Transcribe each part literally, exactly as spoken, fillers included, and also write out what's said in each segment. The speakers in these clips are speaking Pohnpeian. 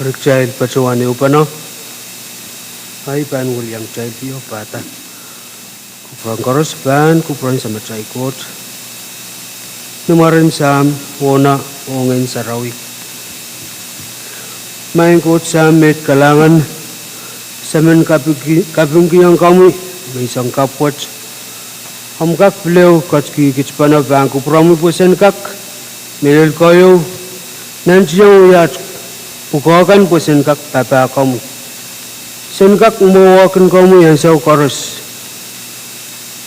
Eri kitail patohwan ehupene, ahi pahn wiliakitaildi oh pahda. Kupwuren koaros pahn kupwuren Samatail Koht. Ni mwaren Sahm, Ohna, oh Ngehn Sarawi. Maing Koht Sahm me kalahngan, se men kapingki-, kapingkihong komwi menseng kapw wet. Omw kak pil ehu ketikihkit pahn kupwuromwi pwe sen kak mehlel koahieu, nantihong wia pwukoa kan pwe sen kak papah komwi. Sen kak mwohkin komwi ansou koaros.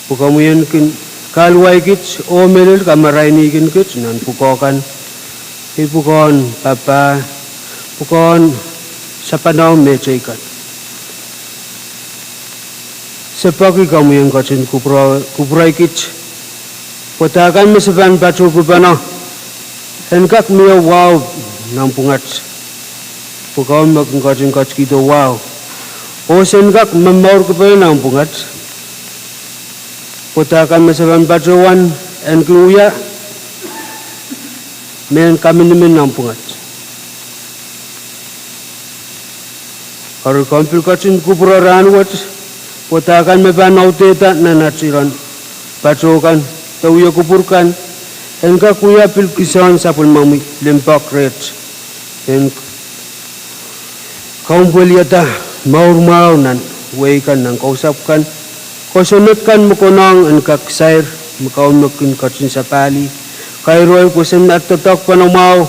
Pwe komwi en kin kahluwaikit oh mehlel kamarainihkin kit nan pwukoa kan. Ih pwukoahn papah, pwukoahn sapwellimomwi mehteikan. Se peki komwi en ketin kupwure-, kupwureikit. Pwe dahkan me se pahn patohkupene, en kak mie wahu nanpwungat. Pwe komw me kin ketin ketikihdo wahu. Oh sen kak momourkipene nanpwungat. Pwe dahkan me se pahn patohwan en kin wia mehn kaminimin nanpwungat. Eri komw pil ketin kupwure rahnwet, pwe dahkan me pahn audehda nan at iren patohwan kan, de wia kupwur kan, en kak wia pil kisehn sapwellimomwi limpoak reht. En komw pweliada mour mwahu nan wehi kan, nan kausapw kan, kosonned kan me konehng en kak sair, me komw me kin ketin sapahlih, kairoi pwe sen at doadoahk pahn mwahu,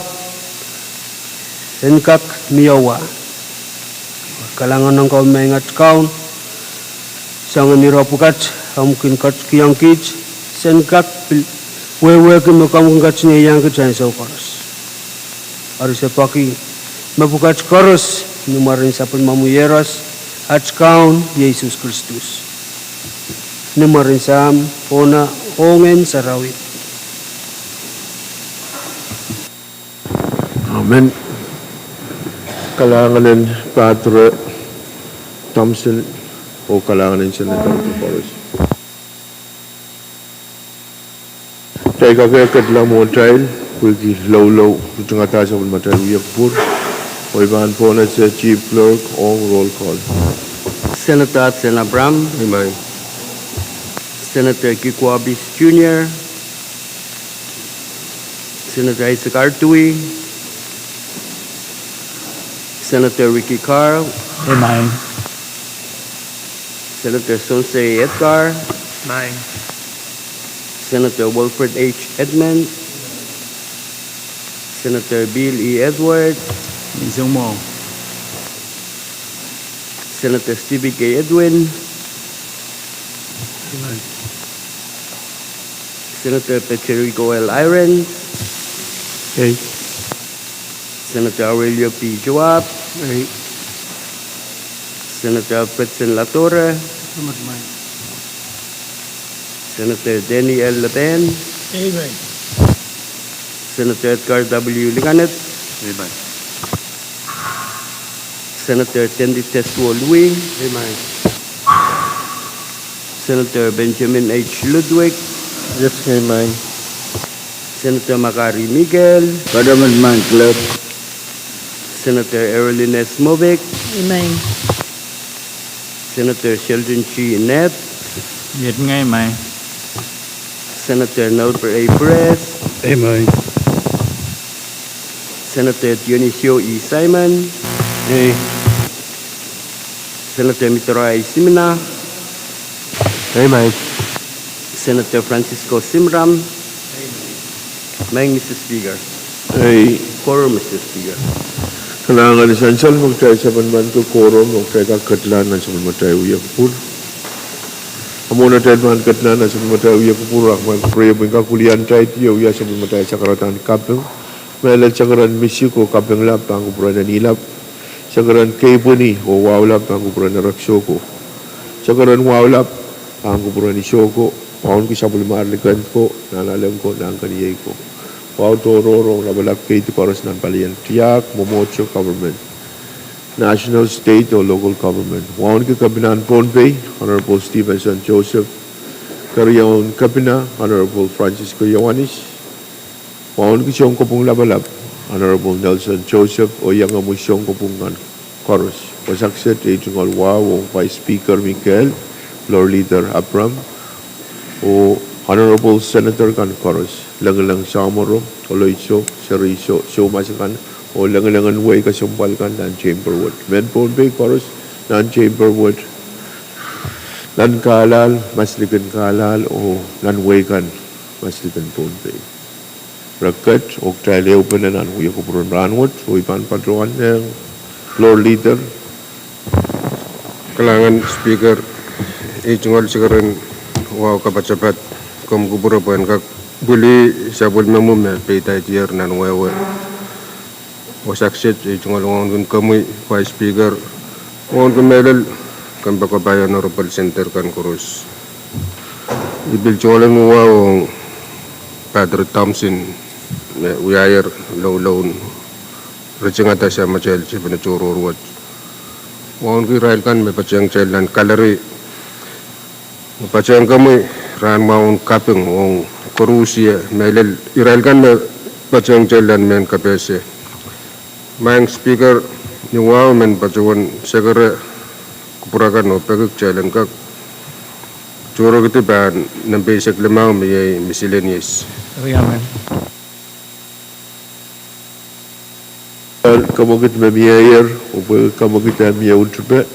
en kak mie wahu. Kalahngan ong komwi Maing at Kaun, soangen ire pwukat omw kin ketikihong kiht, sen kak pil wehwehki me komw kin ketin ieiang kiht ansou koaros. Eri se peki mepwukat koaros ni mwaren sapwellimomwi Iehros, at Kaun Sises Kristus. Ni mwaren Sahm, Ohna, oh Ngehn Sarawi. Amen. Kalahngan en Padre Thompson oh kalahngan en Senator koaros. Kitail kak ketila mwohtail, pwehki loulou ritingada sapwellimatail wia kupwur. Oh I pahn pwonehng Chief Clerk ong roll call. Senator Hudson Abraham. Amen. Senator Kikwa Best Junior. Senator Isaac R. Dewey. Senator Ricky Carl. Amen. Senator Sonsei Edgar. Amen. Senator Wilfred H. Edmund. Senator Bill E. Edward. Amen. Senator Stephen K. Edwin. Amen. Senator Patrick L. Irons. Aye. Senator Aurelio P. Joab. Aye. Senator Alfredson Latore. Amen. Senator Danny L. Laban. Amen. Senator Edgar W. Liganet. Amen. Senator Tendi Tesuo Lui. Amen. Senator Benjamin H. Ludwig. Yes, amen. Senator Makari Miguel. Kadaman man klep. Senator Erlin S. Movic. Amen. Senator Sheldon G. Ned. Ned ngai, amen. Senator Nelbert A. Perez. Amen. Senator Dionisio E. Simon. Aye. Senator Mitro I. Simina. Amen. Senator Francisco Simram. Maing Mister Speaker. Aye. Korom Mister Speaker. Kalahngan en sansal me kitail sohte pahn manki, korom me kitail kak ketila nan sapwellimatail wia kupwur. A mwohn atail pahn ketila nan sapwellimatail wia kupwur, ahpw pwehki pwihn kak wilianatail, wia sapwellimatail sakaradahn kaping. Mehlel sakaradahn misik oh kaping lap pahn kupwuren Nihilap. Sakaradahn keipweni oh wahu lap pahn kupwuren Erekiso ko. Sakaradahn wahu lap pahn kupwuren Iso ko. Wauneki sapwellimar liken ko, nahnalek ko, nahnkeniei ko. Wahu tohrohr ong lapalap keidi koaros nan palien tiahk, mwomwohdiso, government, national, state oh local government. Wauneki Kepinahn Pohnpei, Honorable Stevenson Joseph, Keriaun Kepina, Honorable Francisco Ioanis. Wauneki sounkopwung lapalap, Honorable Nelson Joseph, oh iangahki soang kopwung kan koaros. Wasa kiset, ei tungoal wahu ong Vice Speaker Mikel, Floor Leader Abram, oh Honorable Senator kan koaros, lengileng samworo, koloiso, seriso, soumas akan, oh lengilengen wehi kesempwal kan nan chamber wet. Mehn Pohnpei koaros nan chamber wet, nan Carlisle, maslikin Carlisle, oh nan wehi kan, maslikin Pohnpei. Reket, oh kitail ehupene nan wia kupwuren rahnwet, oh I pahn patohwan ong Floor Leader. Kalahngan Speaker, ei tungoal sikeren wahu kapatapat komw kupwure pwehn kak pwilih sapwellimomwi me peidaidier nan wehwe. Wasa kiset, ei tungoal wauneki komwi Vice Speaker, wauneki mehlel, kompoakepahi Honorable Senator kan koaros. I pil tungoal wahu ong Padre Thompson, me wiahier louloun ritingada samatail sipene tohrohr wet. Wauneki irail kan me patehng kitail nan gallery, me patehng komwi rahnmwahu en kaping ong koarusie, mehlel irail kan me patehng kitail nan mehn kapehse. Maing Speaker, ni wahu men patohwan sekere kupwur akan oh peki kitail en kak tohrohrki pahn nempe eisek limau me iei miscellaneous. Kamwekid me mieier, oh pwe kamwekid eh mie ultupe,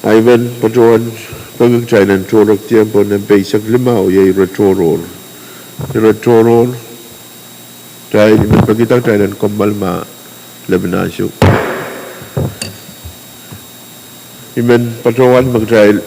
I men patohwan peki kitail en tohrohr diempo nempe eisek limau, iei ire tohrohr. Ire tohrohr, kitail I men pekihda kitail en kommoal ma lepin ansou. I men patohwan me kitail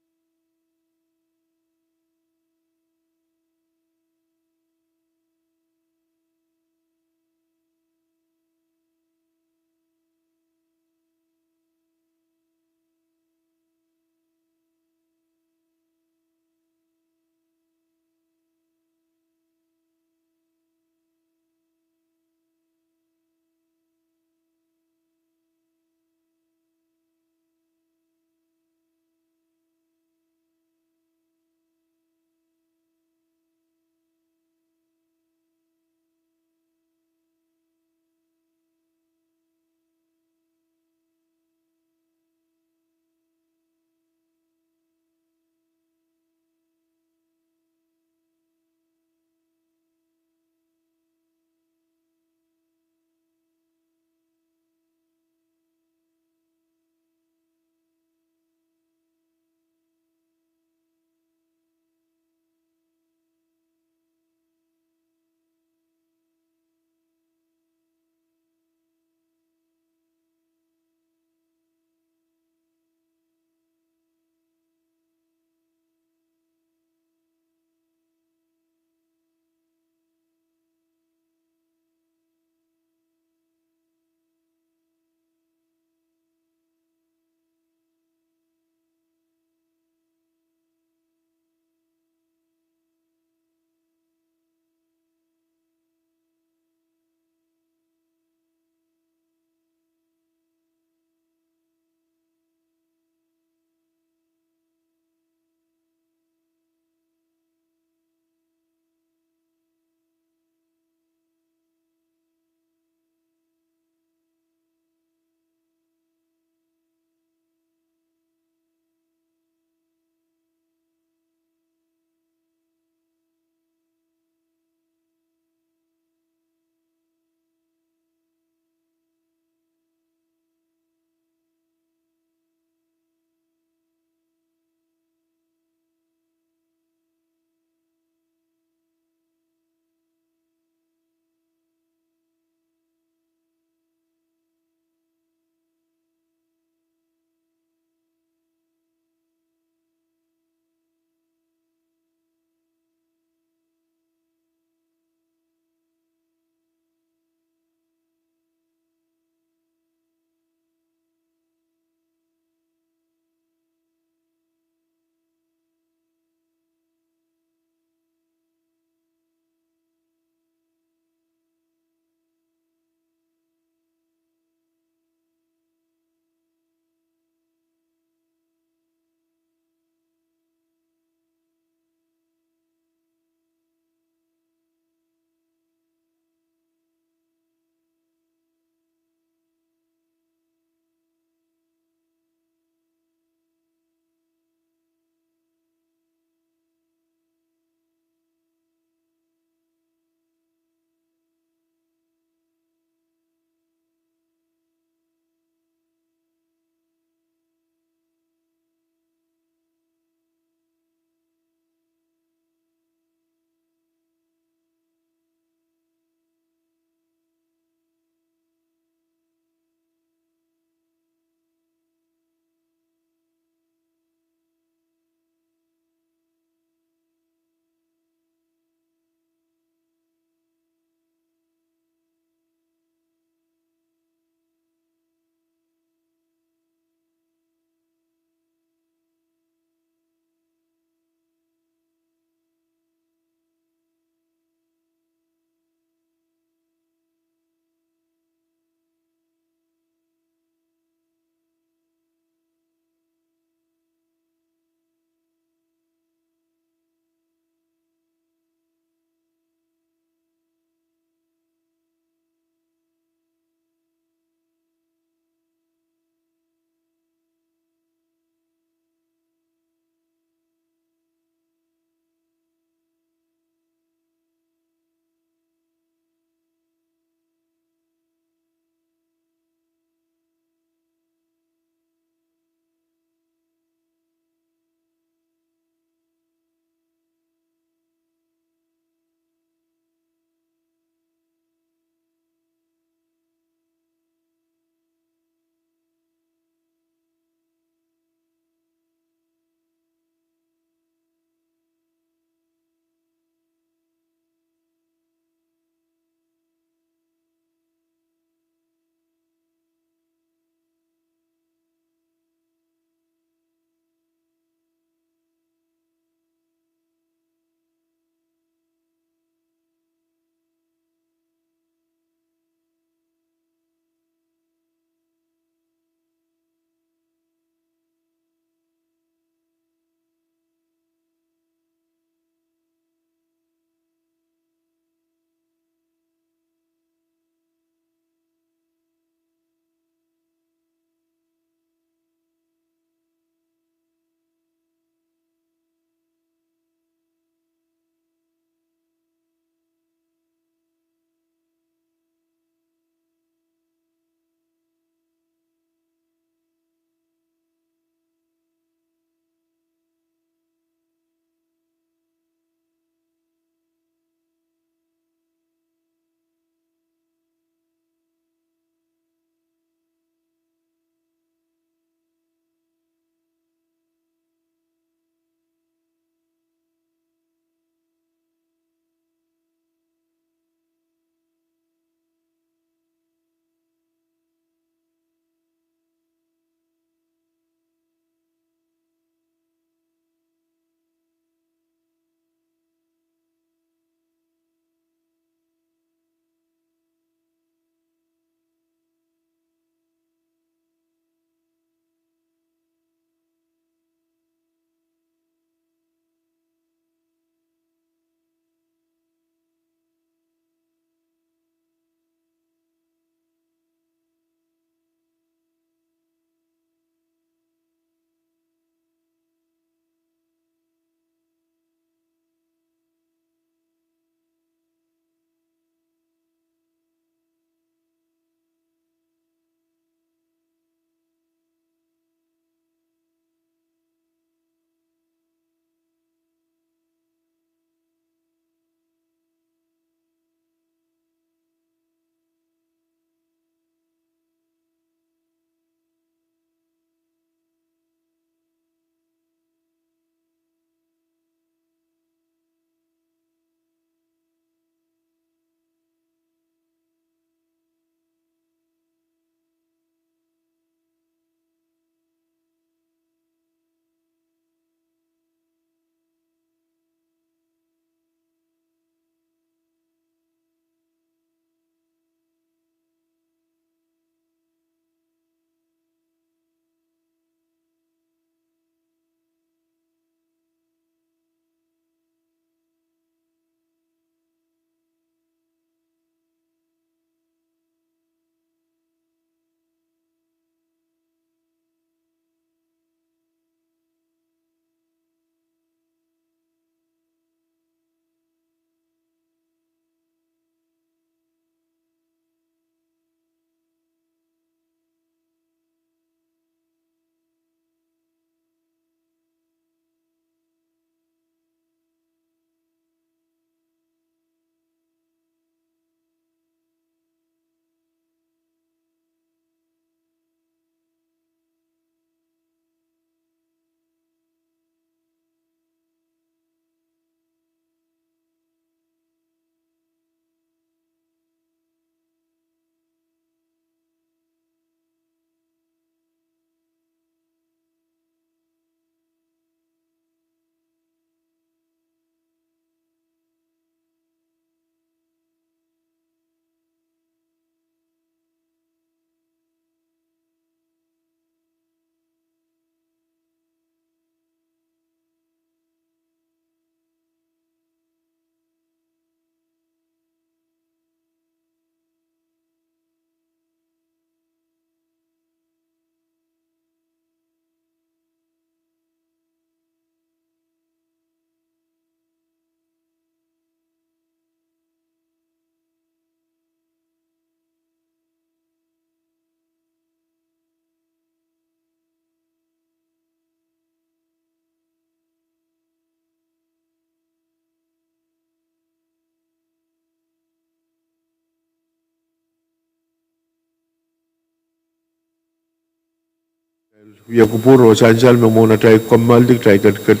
Wia kupwur oh sansal me mwohn atail kommoaldi kitail ketiket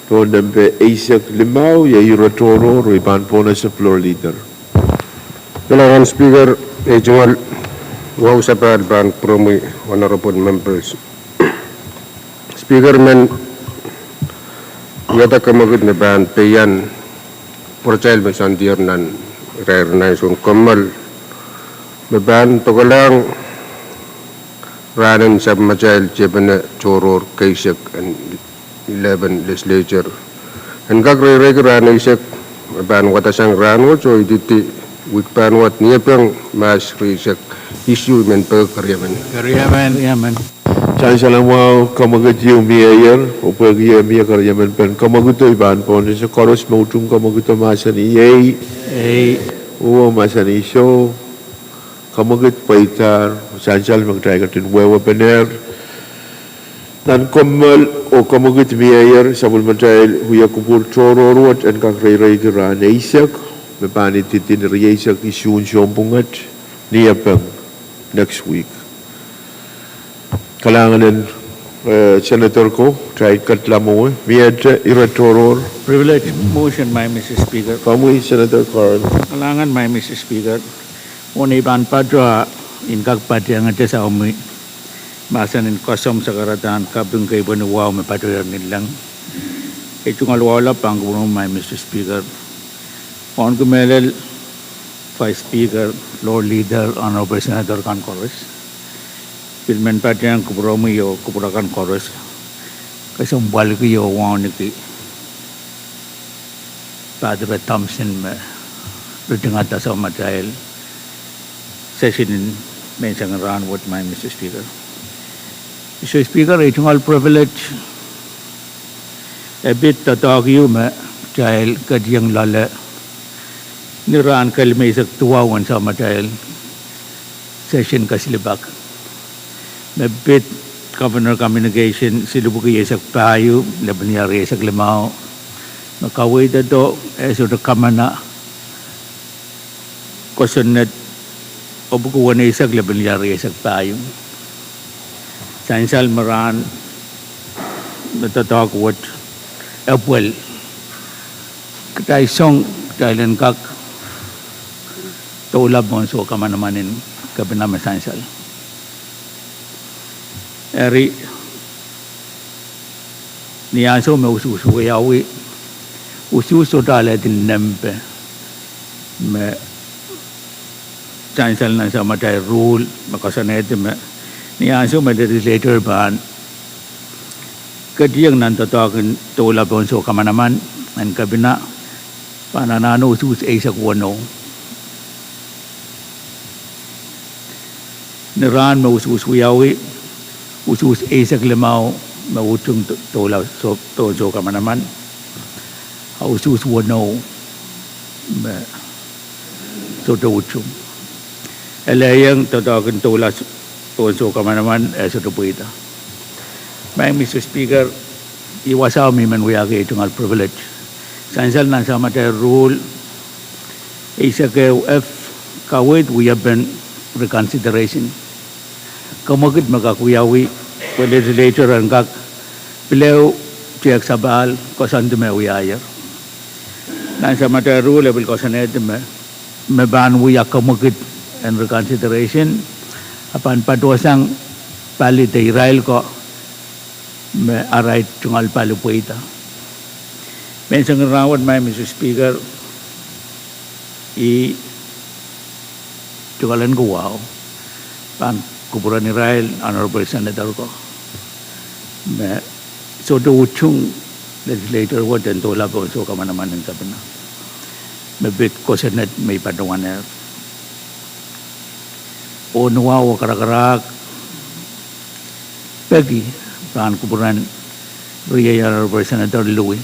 pohn nempe eisek limau, iei ire tohrohr, oh I pahn pohnese Floor Leader. Kalahngan Speaker, ei tungoal wahu sapahl pahn pwuromwi honorable members. Speaker, men wiahda komokid me pahn peian pwuratail me soandier nan irair en ansoun kommoal me pahn poakelahng rahnen sapwmatail tiepene tohrohr keisek en eleven legislature. En kak reireiki rahn eisek me pahn wadasang rahnwet oh ididi wihk pahn wad ni epeng Mahs rieisek isuh. I men peki keriemen. Keriemen. Keriemen. Sansal en wahu, komokid ieu mieier, oh pwehki mie keriemen pen komokid, I pahn pohnese koaros me utung komokid, mahsanih ei. Ei. Uwe mahsanih soh. Komokid pweidahr, sansal me kitail ketin wehwehpenehr nan kommoal oh komokid mieier. Sapwellimatail wia kupwur tohrohr wet en kak reireiki rahn eisek me pahn ididi ni rieisek isuh sounpwunget ni epeng next week. Kalahngan en, eh, Senator ko, kitail ketla mwowe, miehte ire tohrohr. Privilege motion, my Mister Speaker. Komwi, Senator Carl. Kalahngan, my Mister Speaker. Mwohn ei pahn patohwan kak patehngete soahng me mahsen en koasoamw sakaradahn kaping kei pweni wahu me patohier ni leng. Ei tungoal wahu lap pahn kupwuromwi, my Mister Speaker. Wauneki mehlel, Vice Speaker, Floor Leader, Honorable Senator kan koaros. Pil men patehng kupwuromwi oh kupwur akan koaros. Kesempwaliki oh wauneki Padre Thompson me ritingada sapwmatail session en menseng en rahn wet, my Mister Speaker. Mister Speaker, ei tungoal privilege e pid doadoahk ieu me kitail ketieng loale ni rahn kelmeisek duwau en sapwmatail session kasilipak me pid Governor Communication silipwuki eisek pahieu, lepin iar eisek limau, me kaweid edo e sohte kamana kosonned epwiki weneisek lepin iar eisek pahieu. Sansal me rahn me doadoahk wet epwel, kitail song kitail en kak doula pohn soh kamanaman en kepina me sansal. Eri, ni ansou me usuhs wiawi, usuhs sohte alehdi nempe me sansal nan sapwmatail rule me koasoanehdi me ni ansou me legislature pahn ketieng nan doadoahk en doula pohn soh kamanaman en kepina, pahn anahne usuhs eisek weneu. Ni rahn me usuhs wiawi, usuhs eisek limau me utung doula pohn soh kamanaman, a usuhs weneu me sohte utung. Elehieng doadoahk en doula pohn soh kamanaman e sohte pweida. My Mister Speaker, ih wasao me I men wiahki ei tungoal privilege. Sansal nan sapwmatail rule eisek ehu F, kaweid wiepen reconsideration. Komokid me kak wiawi, pwe legislature en kak pil ehu tehk sapahl koasoandi me wiahier. Nan sapwmatail rule e pil koasoanehdi me, me pahn wia komokid en reconsideration, a pahn patohsang pali de irail ko me arail tungoal pali pweida. Menseng en rahn wet, my Mister Speaker, I tungoal en kawau pahn kupwuren irail Honorable Senator ko me sohte utung legislature wet en doula pohn soh kamanaman en kepina me pid kosonned me I patohwanehr. Oh ni wahu oh karakarahk peki pahn kupwuren riei Honorable Senator Louis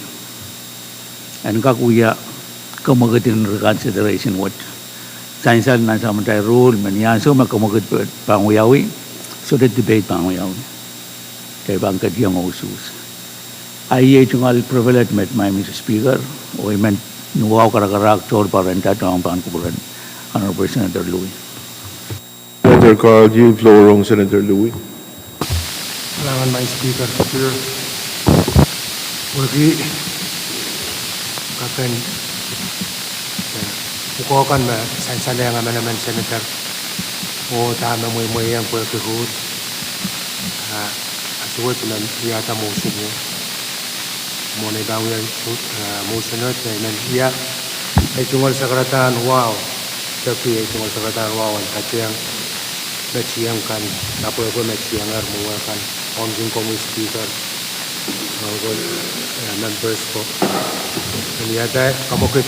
en kak wia komokid en reconsideration wet. Sansal nan sapwmatail rule me ni ansou me komokid pahn wiawi, sohte debate pahn wiawi. Kitail pahn ketieng oh usuhs. A iei tungoal privilege met, my Mister Speaker, oh I men ni wahu karakarahk tohr pwarenda ong pahn kupwuren Honorable Senator Louis. Senator Carl, you floor ong Senator Louis. Kalahngan, Madam Speaker. Pwehki kakan, eh, pwukoa kan me sansalehng emenemen senator oh dahme mweimweiong pwehki ruhr, ah, a suwed me wiahda motion ieu. Mwohn ei pahn wia, eh, motion wet, eh, I men wia ei tungoal sakaradahn wahu, peki ei tungoal sakaradahn wahu en kationg me tieng kan, lapwehpwe me tieng er mwowe kan, ong kin komwi Speaker, ong ko, eh, members ko. En wiahda kamwekid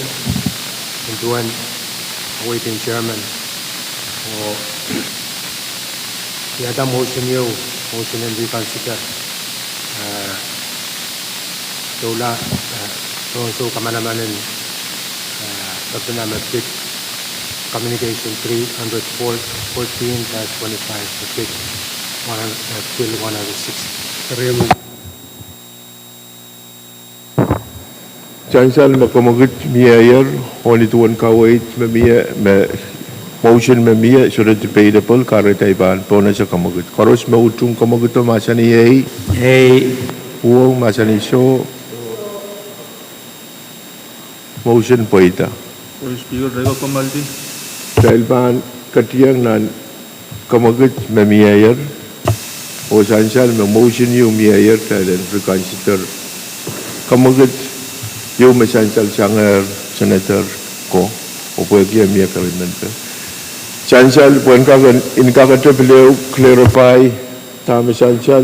nin duwen awaiting chairman oh wiahda motion ieu, motion en reconsider, eh, doula, eh, tohn sou kamanaman en, eh, kepina me pid communication three hundred fourteen dash twenty-five, me pid one hundred, eh, bill one hundred six. Sansal me kamwekid mieier, oh nin duwen kaweid me mie, me motion me mie, sohte debatable, kahrehda I pahn pohnese kamwekid. Koaros me utung kamwekido mahsanih ei. Ei. Uhwong mahsanih soh. Motion pweida. Kitail pahn ketiong nan kamwekid me mieier, oh sansal me motion ieu mieier, kitail en reconsider kamwekid ieu me sansal sangehr senator ko, oh pwehki e mie kerimen pe. Sansal pwehn kak en, en kakete pil ehu clarify dahme sansal,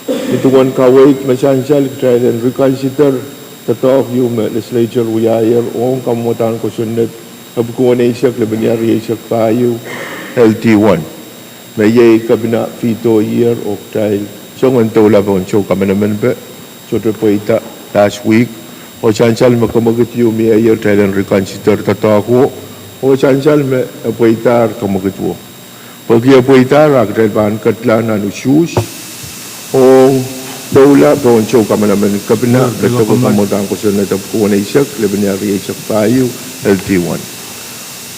nin duwen kaweid me sansal kitail en reconsider doadoahk ieu me legislature wiahier ong kamwadahn kosonned epwiki weneisek lepenia rieisek pahieu, L D one. Me iei kepina vetoier oh kitail song en doula pohn sou kamanaman pe, sohte pweida last week, oh sansal me kamwekid ieu mieier kitail en reconsider doadoahk wo, oh sansal me e pweidahr kamwekid wo. Pwehki e pweidahr a kitail pahn kedla nan usuhs ong doula pohn sou kamanaman kepina, me tepin kamwadahn kosonned epwiki weneisek lepenia rieisek pahieu, L D one.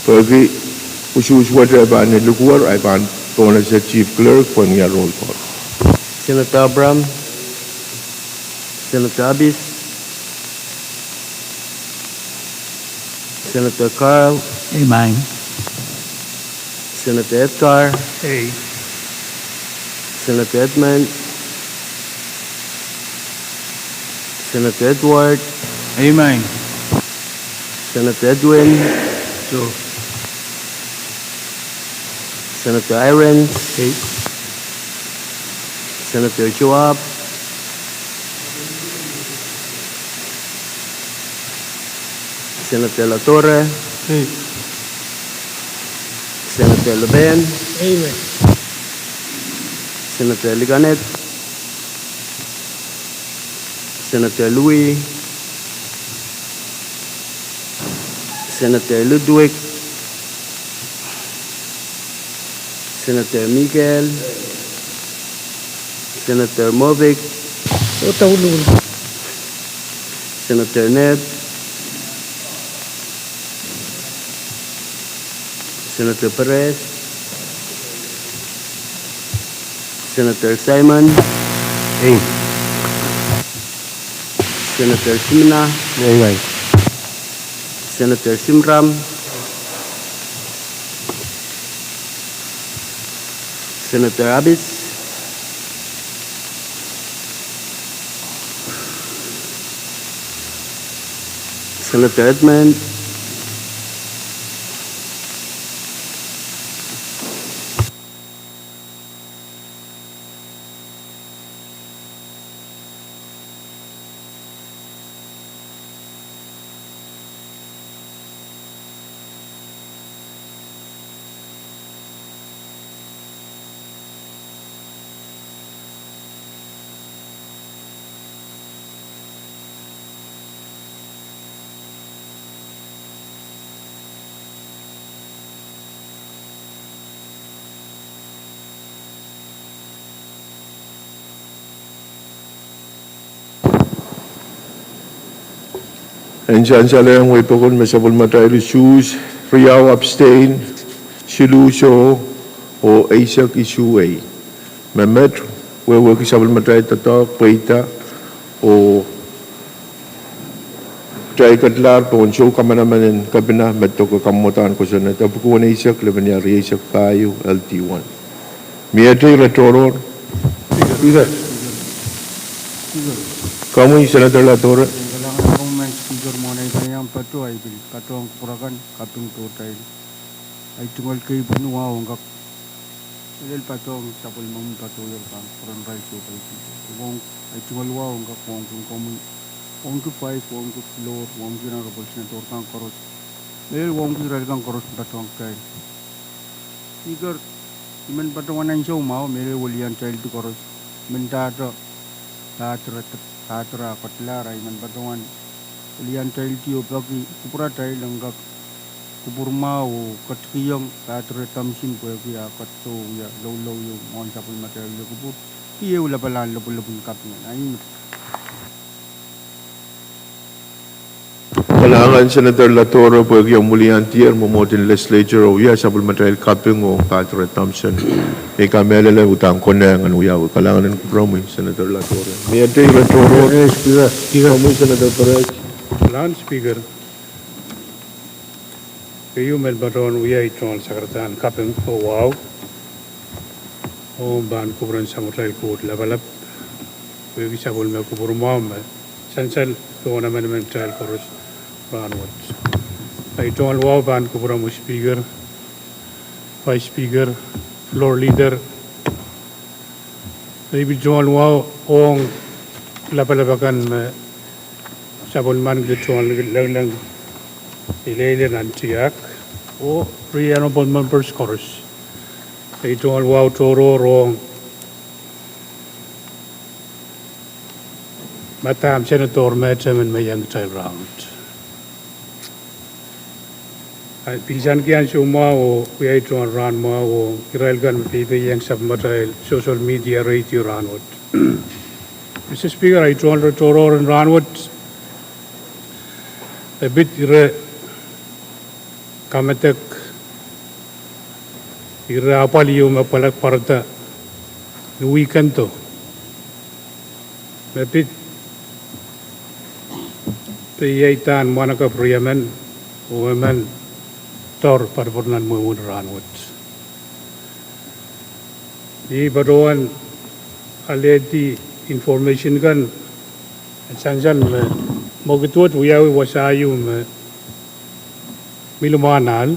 Pwehki usuhs wet e pahn likwer, I pahn pohnese Chief Clerk pwehn wia roll call. Senator Abraham. Senator Abis. Senator Carl. Ei maing. Senator Edgar. Ei. Senator Edmund. Senator Edward. Ei maing. Senator Edwin. Soh. Senator Irons. Ei. Senator Joab. Senator Latore. Ei. Senator Leben. Ei maing. Senator Likanet. Senator Louis. Senator Ludwig. Senator Mikael. Senator Mobik. Senator Ned. Senator Perez. Senator Simon. Ei. Senator Simina. Ei maing. Senator Simram. Senator Abis. Senator Edmund. En sansal ong wei pokon me sapwellimatail usuhs, riau abstain, siluh soh, oh eisek isuh ei. Me met, wehwehki sapwellimatail doadoahk, pweida, oh kitail ketlahr pohn sou kamanaman en kepina me doke kamwadahn kosonned. Epwiki weneisek, lepenia rieisek pahieu, L D one. Miete ire tohrohr? Komwi Senator Latore. Kalahngan en Speaker, mwohn ei pahn iang patoh, I pil patohng kupwur akan, kaping pohtail. Ei tungoal kei pwon wa ong kak, lel patohng sapwellimomwi patohwei pahn kupwuren irail sohpeidi. Wong, ei tungoal wa ong kak, wongkin komwi, wongkin faif, wongkin floor, wongkin honorable senator kan koaros, lel wongkin irail kan koaros patohng kitail. Speaker, I men patohwan ansou mwahu, mehlel wiliandi koaros, mendahte, pahdir, pahdir ah ketlahr, I men patohwan wiliandi oh peki kupwuratail en kak kupwur mwahu oh ketikihong Pahdir Thompson pwehki ah ketido wia loulou ieu mwohn sapwellimatail wia kupwur, ih ehu lapalahn lopwulopwun kaping en. Ahi. Kalahngan Senator Latore pwehki omw wiliandier mwomwohd en legislature oh wia sapwellimatail kaping ong Pahdir Thompson. I kamehlele udahn konehng en wiawi. Kalahngan en kupwuromwi Senator Latore. Miete ire tohrohr? Komwi Senator Perez. Kalahngan Speaker. Keieu men patohwan wia ei tungoal sakaradahn kaping oh wahu, oh pahn kupwuren Samatail Koht Lapalap, pwehki sapwellime kupwur mwahu me sansal pohn emenemen kitail koaros rahnwet. Ei tungoal wahu pahn kupwuromwi Speaker, Vice Speaker, Floor Leader, me I pil tungoal wahu ong lapalap akan me sapwellimanki tungoal leleng, leleng nan tiahk, oh riei honorable members koaros. Ei tungoal wahu tohrohr ong Madam Senator Mettemen me iang kitail rahnwet. Pil sanki ansou mwahu oh wia ei tungoal rahn mwahu ong irail kan me peipehiong sapwellimatail social media radio rahnwet. Mister Speaker, ei tungoal ire tohrohr en rahnwet me pid ire kamedek ire apwal ieu me pwal- pwarada ni wikendo me pid, peiadahn mwahnakapw riemen oh emen doar poatopoat nan mwomwen rahnwet. I patohwan alehdi information kan en sansal me mwekid wet wiawi wasa ieu me mi limwahn ahl,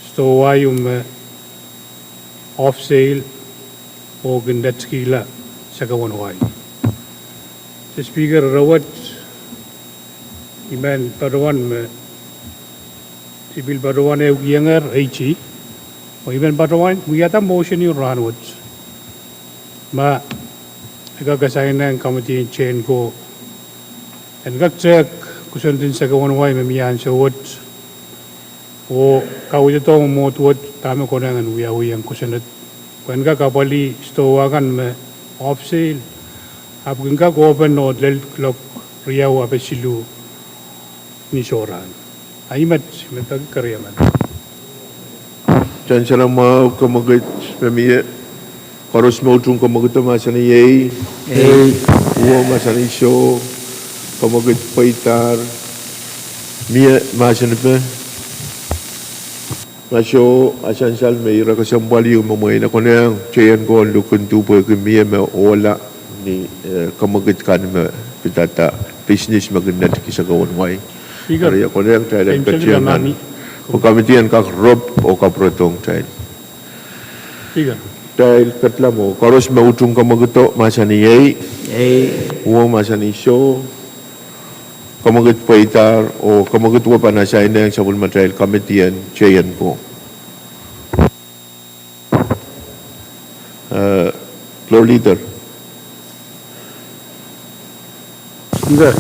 stowa ieu me off sale oh kin netikihla sakawen wai. Mister Speaker, ire wet I men patohwan me I pil patohwan ehukihongehr AG, oh I men patohwan wiahda motion ieu rahnwet ma e kak asainehng komiti en J N C O en kak tehk kosonned en sakawen wai me mie ansou wet oh kaweidohng mwohd wet dahme konehng en wiawihong kosonned, pwe en kak apwalih stowa kan me off sale, ahpw kin kak open oh lel kuloak riau ape siluh ni sohrahn. Ahi met, I men peki keriemen. Sansal mwahu, kemwekid me mie, koaros me utung kemwekido mahsanih ei. Uo mahsanih soh. Kemwekid pweidahr, mie mahsanipe? Ma soh, a sansal me ire kesempwal ieu me mwein e konehng J N C O en luhk en duhpwehki mie me ohla ni, eh, kemwekid kan me pidada business me kin netiki sakawen wai. Eri e konehng kitail en ketieu nan, pwe komiti en kak rop oh kapwuredohng kitail. Kitail ketlahng mwo, koaros me utung kemwekido mahsanih ei. Uo mahsanih soh. Kemwekid pweidahr oh kemwekid wet pahn asainehng sapwellimatail komiti en J N C O. Eh, Floor Leader. Speaker,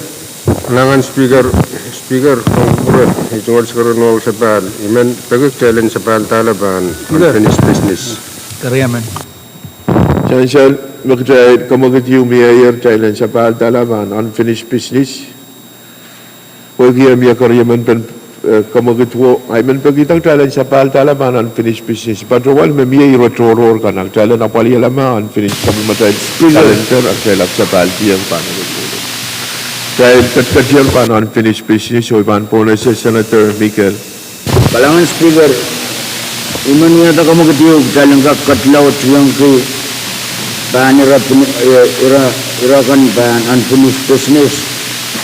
kalahngan Speaker, Speaker, Kongpwure, I tungoal sakaradahn sapahl, I men peki kitail en sapahl dahla pahn unfinished business. Keriemen. Sansal me kitail kemwekid ieu mieier, kitail en sapahl dahla pahn unfinished business. Pwehki e mie keriemen pen eh, kemwekid wo, I men peki kitail en sapahl dahla pahn unfinished business. Patohwan me mie ire tohrohr kan, kitail en apwalihla me unfinished, sapwellimatail calendar, kitail ahpw sapahlkihong pahn. Kitail ketiket pahn unfinished business, oh I pahn pohnese Senator Mikel. Kalahngan Speaker, I men wiahda kemwekid ehu kitail en kak ketlahng tiengki pahn ire, eh, ire, ire kan pahn unfinished business.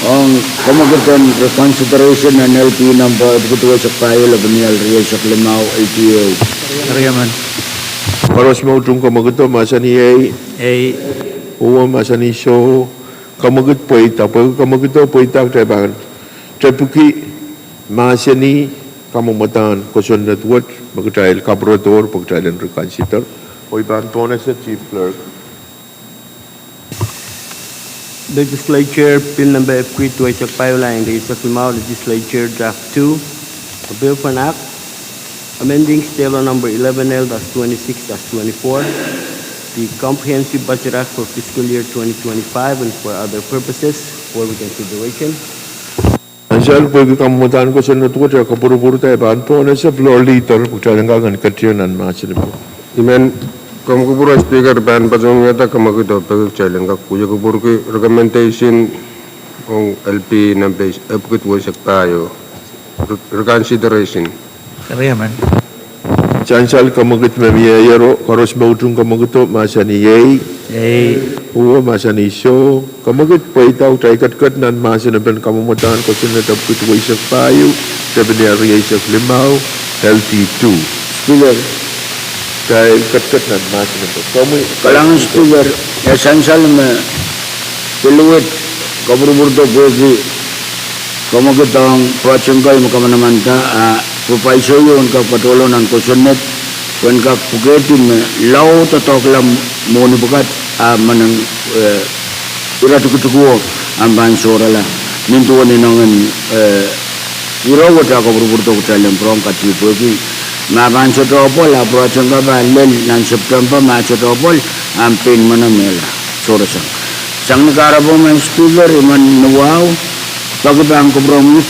Ong kemwekid en reconsideration en L P number epwiki duwehsek pahieu, lepin ial rieisek limau, L P ehu. Koaros me utung kemwekido mahsanih ei. Ei. Uwo mahsanih soh. Kemwekid pweida, pwehki kemwekido pweida kitail pahn tepiki mahsanih kamwomwdahn kosonned wet me kitail kapwuredohr pwe kitail en reconsider. Oh I pahn pohnese Chief Clerk. Legislature Bill Number epwiki duwehsek pahieu, lap eisek limau, Legislature Draft two, a bill for an act amending State Law Number eleven L dash twenty-six dash twenty-four, the Comprehensive Budget Act for fiscal year twenty twenty-five and for other purposes for reconsideration. Ansou pwehki kamwomwdahn kosonned wet e kapwurpwurda, I pahn pohnese Floor Leader pwe kitail en kak en ketin nan mahsen ehu. I men, Komw kupwur Speaker, pahn patohwan wiahda kemwekid oh peki kitail en kak wie kupwurki recommendation ong L P number epwiki duwehsek pahieu, re-, reconsideration. Sansal kemwekid me mie iero, koaros me utung kemwekido mahsanih ei. Ei. Uwo mahsanih soh. Kemwekid pweida, kitail ketiket nan mahsen epen kamwomwdahn kosonned epwiki duwehsek pahieu, lepin ial rieisek limau, L T two. Speaker. Kitail ketiket nan mahsen epen. Komwi. Kalahngan Speaker, e sansal me pil wet kapwurpwurdo pwehki kemwekid ong pwoaten kei me kamanamanada, a pwe paisoio en kak patohlo nan kosonned, pwe en kak pwukehdi me lao doadoahkla mwohni pwukat, a menen, eh, ire tikitiko ahpw pahn sohrala. Nin duwen inengen, eh, ire wet a kapwurpwurdo kitail en pwurehng katipwehki. Ma pahn sohte apwal, a pwoaten kei pahn lel nan September, ma sohte apwal, ahpw pein mene mehla. Sohrasang. Sang ni kahrepe, Madam Speaker, I men ni wahu, peki pahn kupwuromwi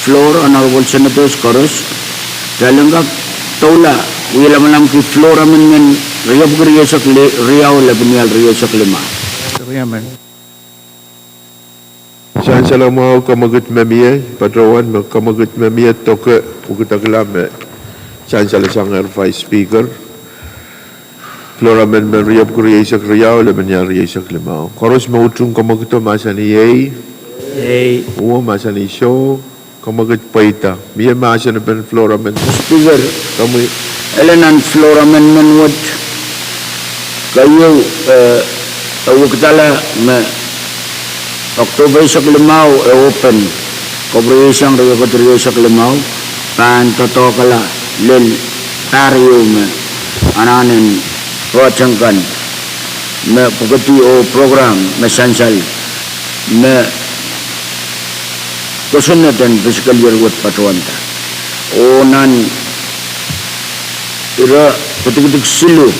floor, Honorable Senators koaros, kitail en kak doula, wie lamalam ki floor amendment riepwiki rieisek li-, riau, lepin ial rieisek limau. Sansal mwahu kemwekid me mie, patohwan me kemwekid me mie doke, pwukidekla me sansal sangehr Vice Speaker. Floor amendment riepwiki rieisek riau, lepin ial rieisek limau. Koaros me utung kemwekido mahsanih ei. Ei. Uwo mahsanih soh. Kemwekid pweida. Mie mahsen epen floor amendment. Speaker, komwi. Ele nan floor amendment wet, keieu, eh, e wekidala me October eisek limau e open, October eisek, riekid rieisek limau, pahn doadoahkla lel pahr ieu me anahnen pwoaten kan me pwukedi oh program me sansal me kosonned en fiscal year wet patohwanda. Oh nan ire tikitik siluh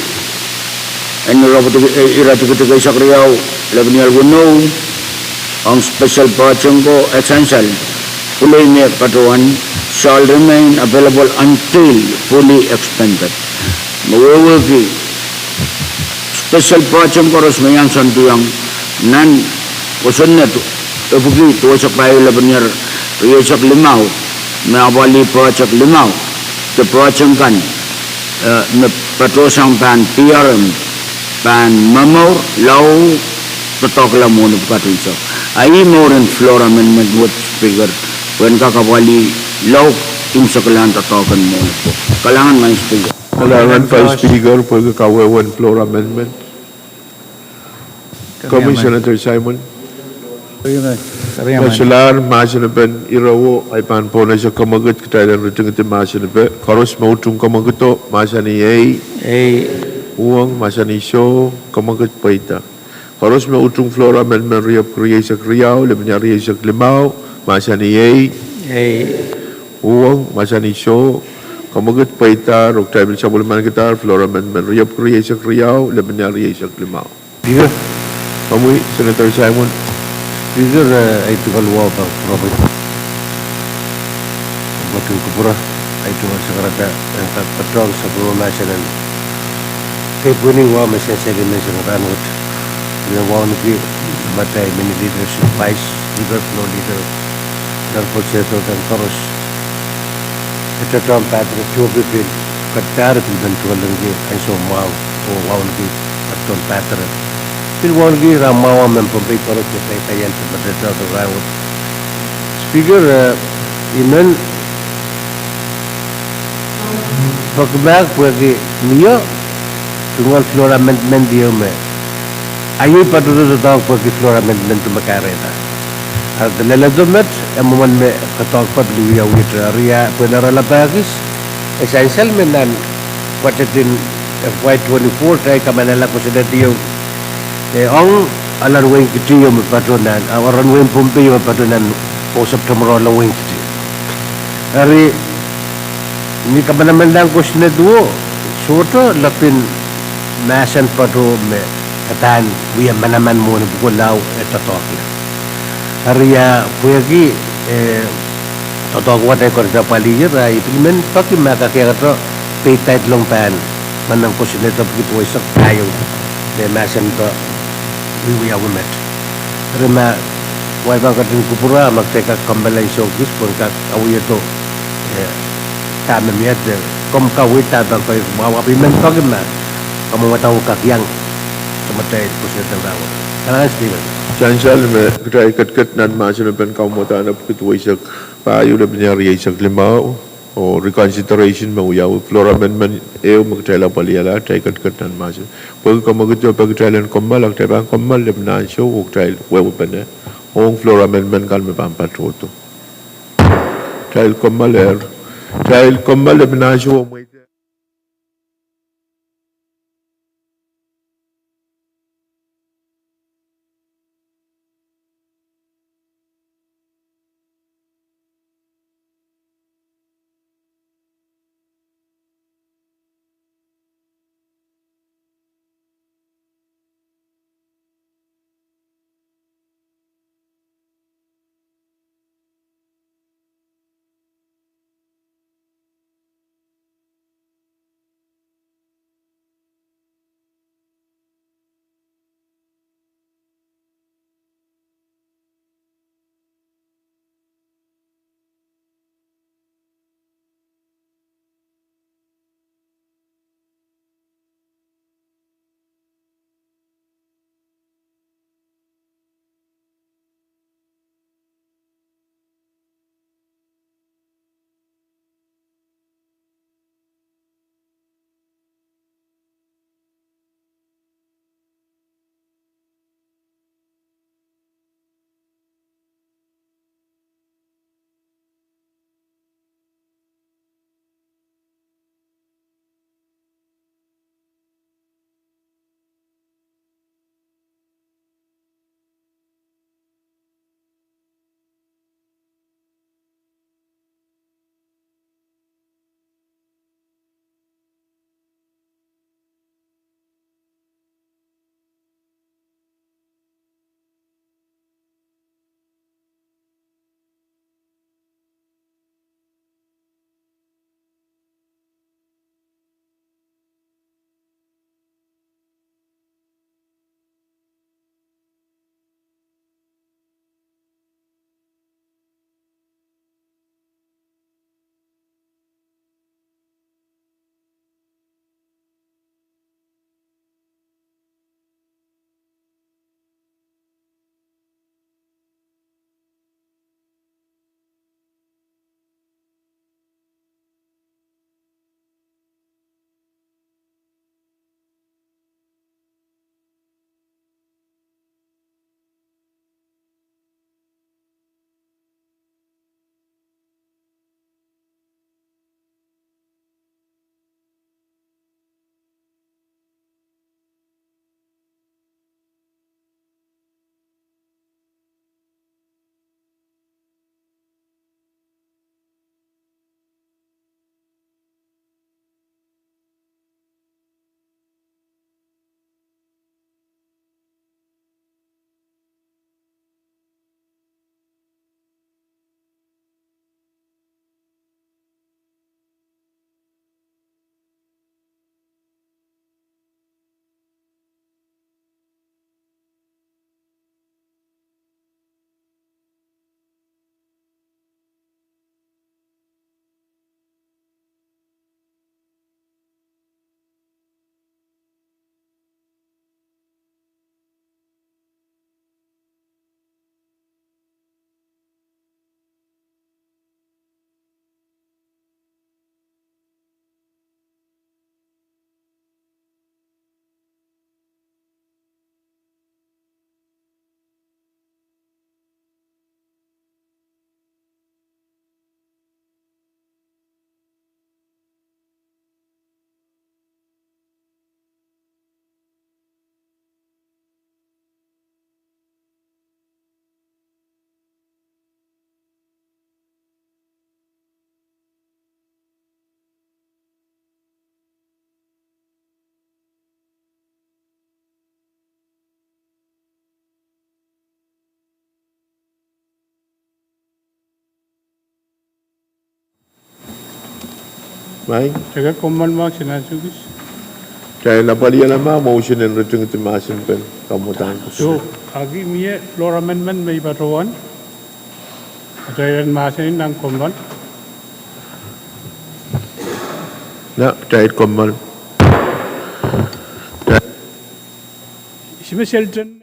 en ire tikitik, eh, ire tikitik eisek riau, lepin ial weneu, ong special pwoaten ko e sansal, pwulei me patohwan shall remain available until fully expended. Me wehwehki special pwoaten koaros me iang soandiong nan kosonned epwiki duwehsek pahieu, lepin ial rieisek limau, me apwalih pwoaten limau, de pwoaten kan, eh, me patohsang pahn P R M, pahn momour, lao doadoahkla mwohni pwukat unsek. A ih mouren floor amendment wet, Speaker, pwe en kak apwalih lao imwseklahn doadoahk en mwohni pwukat. Kalahngan, Madam Speaker. Kalahngan, Vice Speaker, pwehki kawehwehn floor amendment. Komwi, Senator Simon. Solahr mahsen epen ire wet, I pahn pohnese kemwekid, kitail en ritingidi mahsen epe. Koaros me utung kemwekido mahsanih ei. Ei. Uhwong mahsanih soh. Kemwekid pweida. Koaros me utung floor amendment riepwiki rieisek riau, lepin ial rieisek limau, mahsanih ei. Ei. Uhwong mahsanih soh. Kemwekid pweida, oh kitail pil sapwellimanikidahr floor amendment riepwiki rieisek riau, lepin ial rieisek limau. Speaker. Komwi, Senator Simon. Speaker, eh, I think I'll walk out, Robert. Kin kupwure, ahi tungoal sakarada en kak patohng sapwellime mahsen en kepwini wahu me sansal men sang rahnwet. Ih me wauneki madahi mini leaders, vice leader, floor leader, nan kosonned kan koaros. E doadoahk pahn tuhke pil, kadarik pil men tuhke lengki ansou mwahu, oh wauneki patohng pahn pil wauneki rahn mwahu men Pohnpei koaros, e pahn pahn iang pil patohng rahnwet. Speaker, eh, I men peki mahk pwehki mie tungoal floor amendment ieu me ahi patohdo doadoahk pwehki floor amendment me kahrehda. Ahpw de leledo met, e mwomwen me doadoahk pahn pil wiawi te eri ah pwehn oaralap ekis, e sansal me nan budget en FY twenty-four, kitail kamanala kosonned ieu, e ong alan wehin Kiti ieu me patoh nan, ah, alan wehin Pohnpei ieu me patoh nan, oh September alan wehin Kiti. Eri, ni kamanamanlahng kosonned o, sohte lepin mahsen patoh me e pahn wia manaman mwohni pwuko lao e doadoahk. Eri ah pwehki, eh, doadoahk wet e kak apwalih, eri I pil men peki ma kak iang kitail peidaidlong pahn manaman kosonned pwuki duweisek pahieu, me mahsen pahn wiawi met. Eri ma, wahl pahn ketin kupwure, ma kitail kak kommoal ansou kis pwehn kak awiedo, eh, dahme mie de, komw kaweid dahme pahn koasoia, ma I men peki ma kamwadang kak iang, kamwadang kosonned en rahnwet. Kalahngan Speaker. Sansal me kitail ketiket nan mahsen en pen kamwadang pwuki duweisek pahieu lepin rieisek limau, oh reconsideration me wiawi, floor amendment ehu me kitail apwalihala, kitail ketiket nan mahsen. Pwehki komw ketiket pwe kitail en kommoal, kitail pahn kommoal lepin ansou, oh kitail wehwehpene ong floor amendment kan me pahn patohdo. Kitail kommoal er, kitail kommoal lepin ansou, oh mweide Mai. Teke kommoal mwahu Senator Sukis. Kitail apwalihala ma motion en ritingidi mahsen pen kamwadahn kosonned. Aki mie floor amendment me I patohwan. Atail en mahsen nan kommoal. Na, kitail kommoal. Sime Shelton.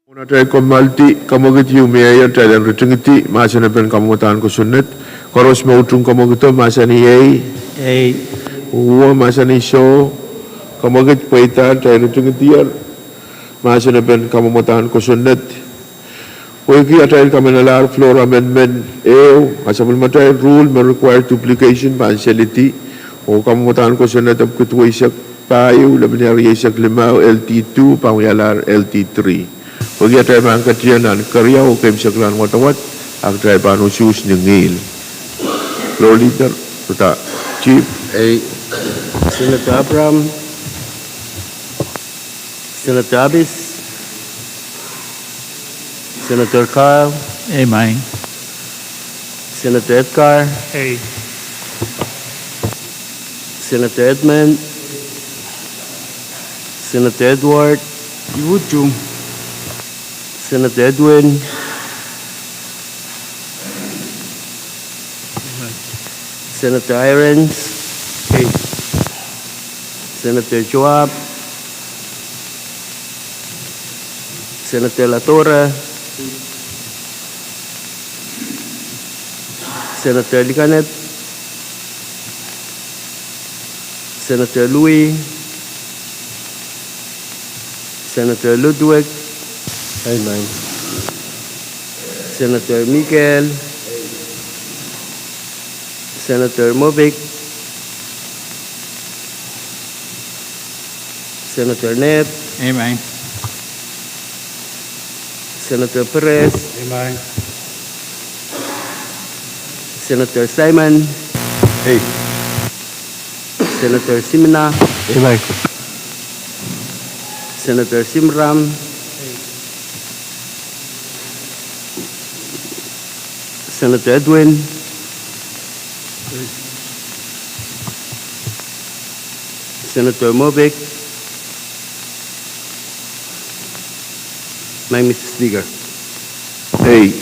Mwohn atail kommoaldi, kamwekid ieu me iei atail en ritingidi mahsen pen kamwadahn kosonned. Koaros me utung kamwekid mahsanih ei. Ei. Uwe mahsanih soh. Kamwekid pweida, atail ritingidier mahsen pen kamwadahn kosonned. Pwehki atail kamanalahr floor amendment ehu, a sapwellimatail rule me require duplication pahn selidi, oh kamwadahn kosonned epwiki duweisek pahieu, lepin rieisek limau, L D two pahn wialahr L D three. Pwehki atail pahn ketido nan keriau oh keimwseklahn wadawad, a kitail pahn usuhs ni ngihl. Floor Leader, Rita Chief. Ei, Senator Abraham. Senator Abis, Senator Carl. Ei, mai. Senator Edgar. Ei. Senator Edmund. Senator Edward. Utung. Senator Edwin. Senator Irons. Ei. Senator Joab. Senator Latorre. Senator Likanep. Senator Louis. Senator Ludwig. Ei, mai. Senator Mikael. Senator Mobik. Senator Ned. Ei, mai. Senator Perez. Ei, mai. Senator Simon. Ei. Senator Simina. Ei, mai. Senator Simram. Senator Edwin. Senator Mobik. Mai, Mister Speaker. Ei.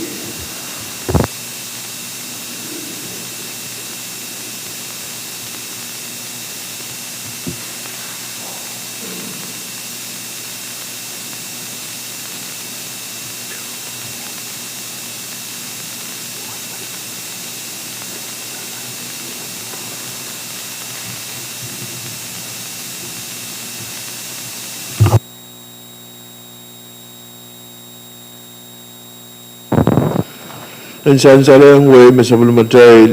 En sansalehng wehi me sapwellimatail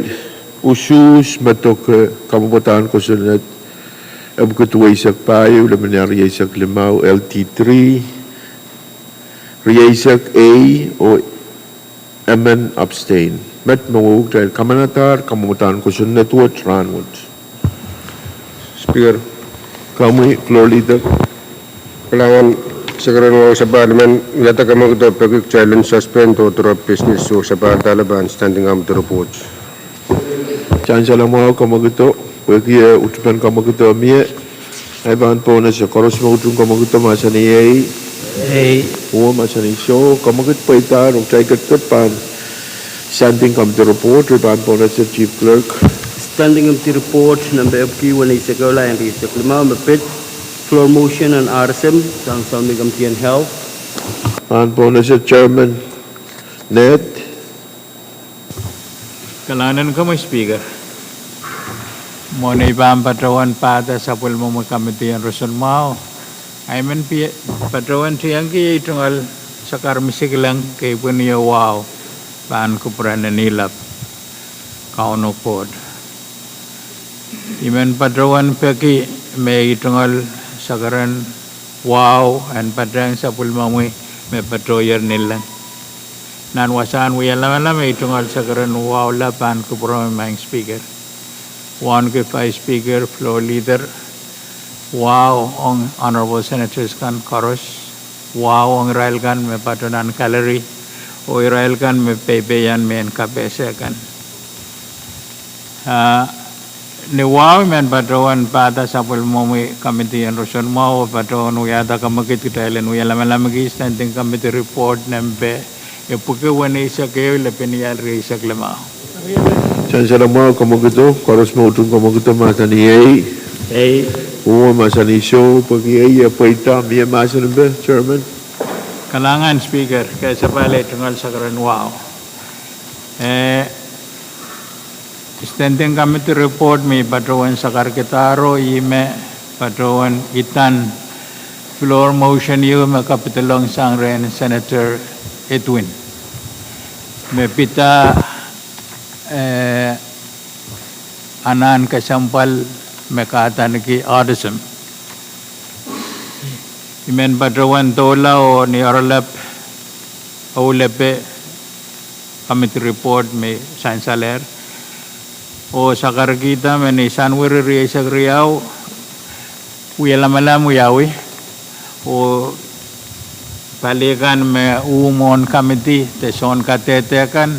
usuhs me doke kamwadahn kosonned epwiki duweisek pahieu, lepin rieisek limau, L D three, rieisek ei, oh emen abstain. Met me wehwehki kitail kamanadahr kamwadahn kosonned wet rahnwet. Speaker. Komwi, Floor Leader. Kalahngan, Secretary, wahu sapahl men, wiahda kamwekid peki kitail en suspend oh drop business oh sapahl dahla pahn standing committee report. Sansal mwahu kamwekid, pwehki eh, utupen kamwekid mie, ahi pahn pohnese. Koaros me utung kamwekid mahsanih ei. Ei. Uwe mahsanih soh, kamwekid pweida, ong tai ketiket pahn Standing Committee Report, ri pahn pohnese Chief Clerk. Standing Committee Report, nempe epwiki weneisek ehu, lap eisek limau, me pid floor motion en R S M, sang Soangen Committee en Health. Pahn pohnese Chairman Ned. Kalahngan en komwi Speaker. Mwohn ei pahn patohwan pahda sapwellimomwi committee en roson mwahu, I men pi-, patohwan tiengki ei tungoal sakar misikilang kei pwini oh wahu pahn kupwuren en ilap. Kauno Koht. I men patohwan peki me ei tungoal sakaren wahu en patehng sapwellimomwi me patohier nileng. Nan wasahn wialamalam ei tungoal sakaren wahu lap pahn kupwuromwi Maing Speaker. Wauneki Vice Speaker, Floor Leader, wahu ong Honorable Senators kan koaros, wahu ong irail kan me patoh nan gallery, oh irail kan me peipeian mehn kapehse kan. Ah, ni wahu I men patohwan pahda sapwellimomwi committee en roson mwahu oh patohwan wiahda kamwekid kitail en wialamalamki Standing Committee Report nempe epwiki weneisek ehu, lap en irail rieisek limau. Sansal mwahu, kamwekid o, koaros me utung kamwekid o mahsanih ei. Ei. Uwe mahsanih soh, pwehki ei e pweida, mie mahsen limpo, Chairman. Kalahngan Speaker, ke sapahl ei tungoal sakaren wahu. Eh, Standing Committee Report me I patohwan sakarkihdo, ih me patohwan idan floor motion ieu me kapidolong sang rehn Senator Edwin. Me pid, eh, anahn kesempwal me kahdaneki autism. I men patohwan doula oh ni oaralap, oh lepe, committee report me sansalehr. Oh sakarkihda me ni Sanuari rieisek riau, wialamalam wiawi. Oh pali kan me uh mwohn committee de soun kadehde kan,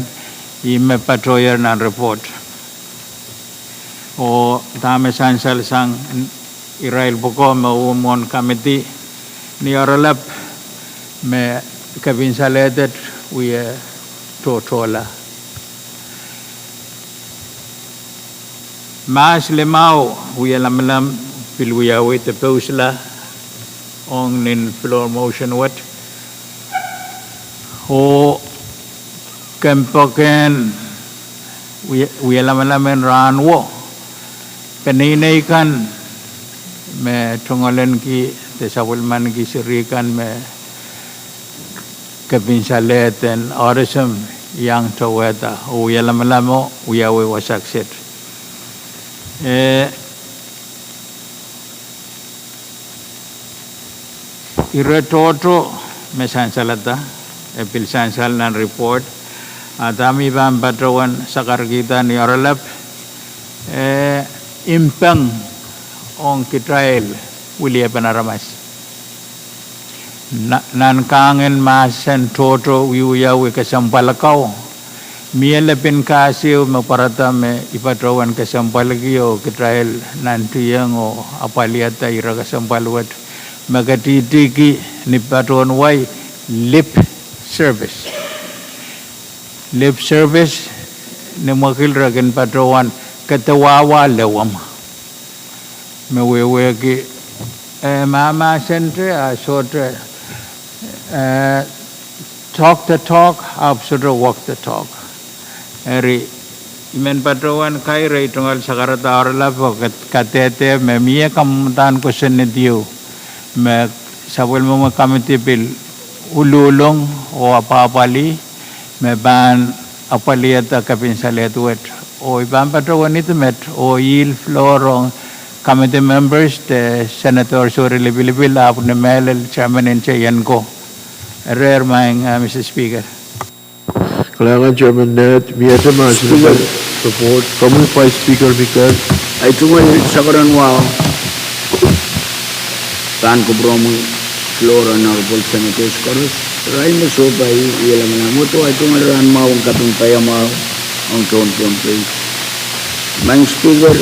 ih me patohier nan report. Oh dahme sansal sang irail pwuko me uh mwohn committee ni oaralap me kepin salehdet wie tohtohla. Mahs limau wialamalam pil wiawi de pousla ong nin floor motion wet. Oh kempoakehn wie-, wialamalamen rahn wo, peneinei kan me tungoalenki de sapwellimaniki seri kan me kepin salehd en autism iang towehda oh wialamalam o wiawi wasa kiset. Eh, ire tohto me sansalada, e pil sansal nan report, a dahme I pahn patohwan sakarkihda ni oaralap, eh, impeng ong kitail wiliepen aramas. Na-, nan kahngen mahsen tohto wiwiawi kesempwal kau, mie lepin kahs ehu me pwarada me I patohwan kesempwalki oh kitail nantihong oh apwalihada ire kesempwal wet me ketihtihki ni patohwan wai lip service. Lip service, ni mwekid re kin patohwan kedewahwa lewem. Me wehwehki, eh, mahmahsente a sohte, eh, talk the talk, ahpw sohte walk the talk. Eri, I men patohwan kairei tungoal sakarada oaralap oh kadehde me mie kamwadahn kosonned ieu me sapwellimomwi committee pil uluhlong oh apwahpwalih me pahn apwalihada kepin salehd wet. Oh I pahn patohwan ida met oh yield floor ong committee members de senators eri lipilipil, ahpw ni mehlel chairman en teienko. Erehr maing, ah, Mister Speaker. Kalahngan Chairman Ned, mie mahs limpo, report, komwi Vice Speaker Mikel. Ei tungoal sakaren wahu pahn kupwuromwi floor en Honorable Senators koaros, irail me sohpai wialamalam wet, oh ei tungoal rahn mwahu en kaping paiamwahu ong tohn Pohnpei. Maing Speaker,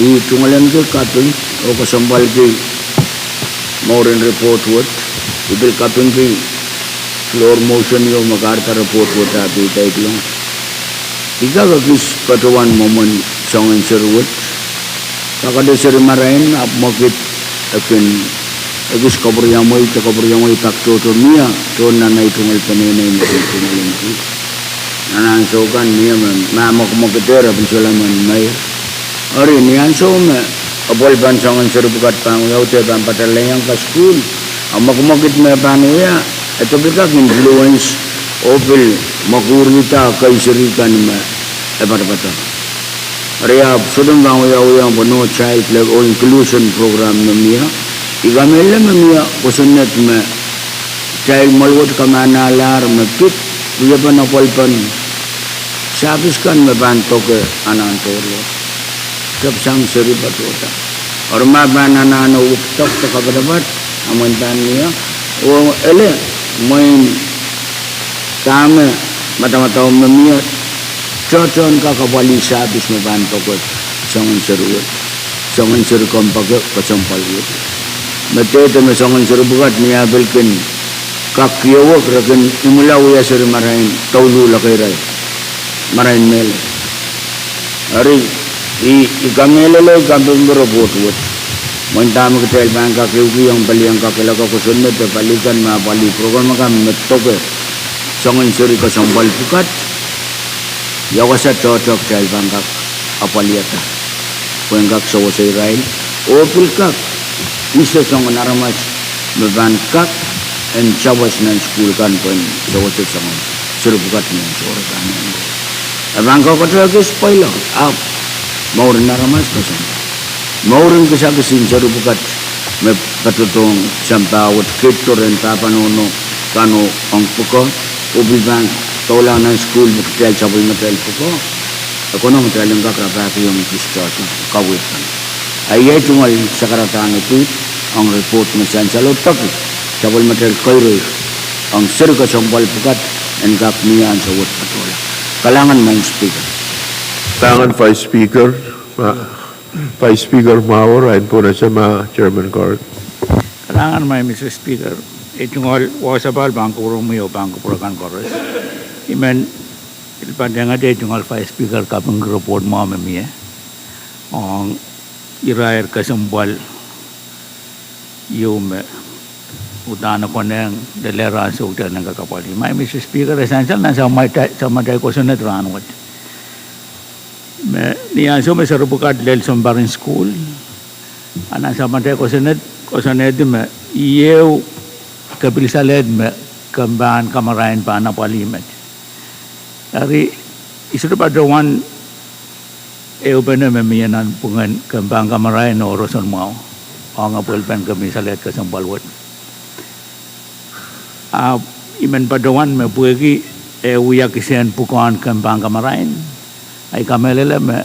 I tungoalenki kaping oh kesempwalki mour en report wet. I pil kapingki floor motion ieu me kahrehda report wet ah pil daiklong. I kak ekis patohwan mwomwen soangen seri wet. Kak ede seri marain ahpw mwekid e kin ekis kapwuriamwei, de kapwuriamwei pak tohto mie, tohn nan ei tungoal peneinei me kin tungoal en ki. Nan ansou kan mie me, ma mwekimwekidehr e pil solahr men meir. Eri ni ansou me apwalipen soangen seri pwukat pahn wiawi de pahn patohwan iang kasukuhl, a mwekimwekid me pahn wia, e de pil kak influence oh pil mwekidida kei seri kan me e patopato. Eri ahpw sohte pahn wiawi ong pwe no child labour oh inclusion program me mie. I kamehlele me mie kosonned me kitail mwoalwet kamanahlahr me pid wiepen apwalipen service kan me pahn doke anahn tohrohr. Tepsang seri patohda. Eri ma pahn anahne wekidek de kapatapat, a mwein pahn mie, oh ele, mwein dahme madamadau me mie, tohtohn kak apwalih service me pahn doke soangen seri wet, soangen seri kompoake kesempwal wet. Me dehde me soangen seri pwukat ni ah pil kin kak kiowek, re kin imwila wia seri marain douluhl ekeirail, marain mehlel. Eri, i, i kamehlele, i kapingki report wet. Mwein dahme kitail pahn kak ehukihong pali en kakehlaka kosonned de pali kan me apwalih program kan me doke soangen seri kesempwal pwukat. Ia wasa tohto kitail pahn kak apwalihada pwehn kak sewese irail, oh pil kak ise soangen aramas me pahn kak en sawas nan sukuhl kan pwehn sewese soangen seri pwukat me sohte pahn. E pahn kak ekis pwailo, ahpw mouren aramas kesempwal. Mouren kisakis en seri pwukat me patohdohng sampah wet, keid doaren pahpa nohno kan oh ong pwukoa, oh pil pahn doula nan sukuhl me kitail sapwellimatail pwukoa, e konehng kitail en kak rapahkihong kis tohto kaweid kan. A iei tungoal sakaradahn ipwidi ong report me sansal oh peki sapwellimatail keireir ong seri kesempwal pwukat en kak mie ansou wet patohla. Kalahngan Madam Speaker. Kalahngan Vice Speaker, ma, Vice Speaker mwahu, ahi pwunose ma Chairman Kor. Kalahngan Madam Speaker, ei tungoal wasa pahn kupwuromwi oh pahn kupwure kan koaros. I men pil patehngete ei tungoal Vice Speaker kapingki report mwahu me mie ong irair kesempwal ieu me uhdahn e konehng lelehng ansou kitail en kak apwalih. Madam Speaker, e sansal nan samatail kosonned rahnwet me ni ansou me seri pwukat lel sounparin sukuhl, a nan samatail kosonned, kosonned me ieu kepilsaled me kempan kamarain pahn apwalih met. Eri, I sohte patohwan ehupene me mie nanpwungen kempan kamarain oh roson mwahu ong apwalipen kepilsaled kesempwal wet. A I men patohwan me pwehki e wia kisehn pwukoahn kempan kamarain, a I kamehlele me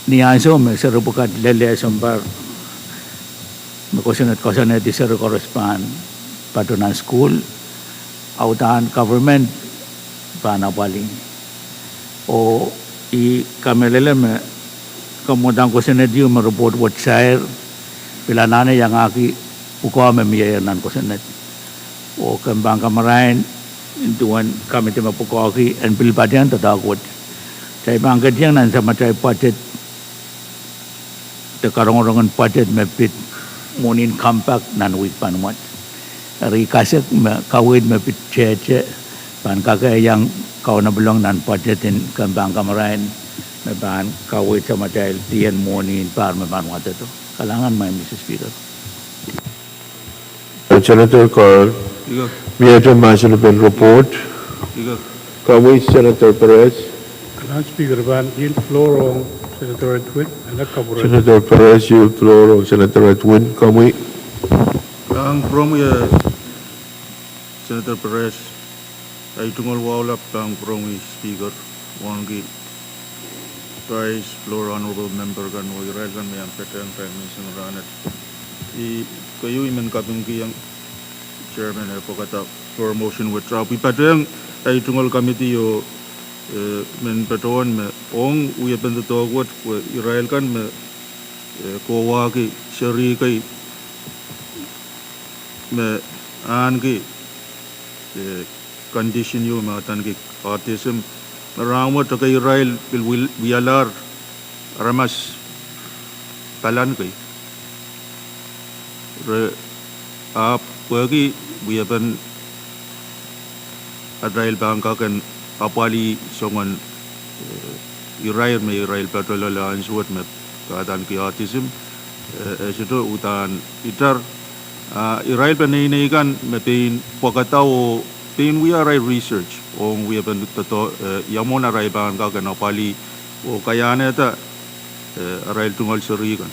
ni ansou me seri pwukat lel sounpar me kosonned, kosonned seri koaros pahn patoh nan sukuhl, a uhdahn government pahn apwalih. Oh I kamehlele me kamwadang kosonned ieu me report wet sair pil anahne iangahki pwukoa me mie nan kosonned oh kempan kamarain, duwen kamidi me pwukoahki en pil patehng doadoahk wet. Kitail pahn ketiong nan samatail budget de karongorong en budget me pid mwohnin compact nan wihk pahn wet. Eri I kasik me kaweid me pid tehte pahn kakehiong kaunopilong nan budget en kempan kamarain me pahn kaweid samatail dien mwohni en pahr me pahn wadedo. Kalahngan Madam Speaker. Senator Carl, miehte mahsen pen report. Komwi Senator Perez. Kalahngan Speaker, pahn yield floor ong Senator Edwin, anak kapwuren. Senator Perez, yield floor ong Senator Edwin, komwi. Pahn kupwuromwi, eh, Senator Perez, ahi tungoal wahu lap pahn kupwuromwi Speaker, wauneki Vice, floor, honorable member kan oh irail kan me iang patehng time menseng rahnwet. I, keieu I men kapingkihong Chairman eh pwekada floor motion wet ahpw I patehng ahi tungoal committee oh, eh, men patohwan me ong wiepen doadoahk wet pwe irail kan me, eh, kohwahki seri kei me ahneki, eh, condition ieu me adaneki autism. Me rahnwet ekei irail pil wialahr aramas palan kei. Re, ahpw pwehki wiepen atail pahn kak en apwalih soangen, eh, irair me irail patoh loale ansou wet me kahdaneki autism, eh, e sohte uhdahn itar. Ah, irail peneinei kan me pein pwekada oh pein wia arail research ong wiepen doadoahk, eh, ia mwomwen arail pahn kak en apwalih oh kaiahnehda, eh, arail tungoal seri kan.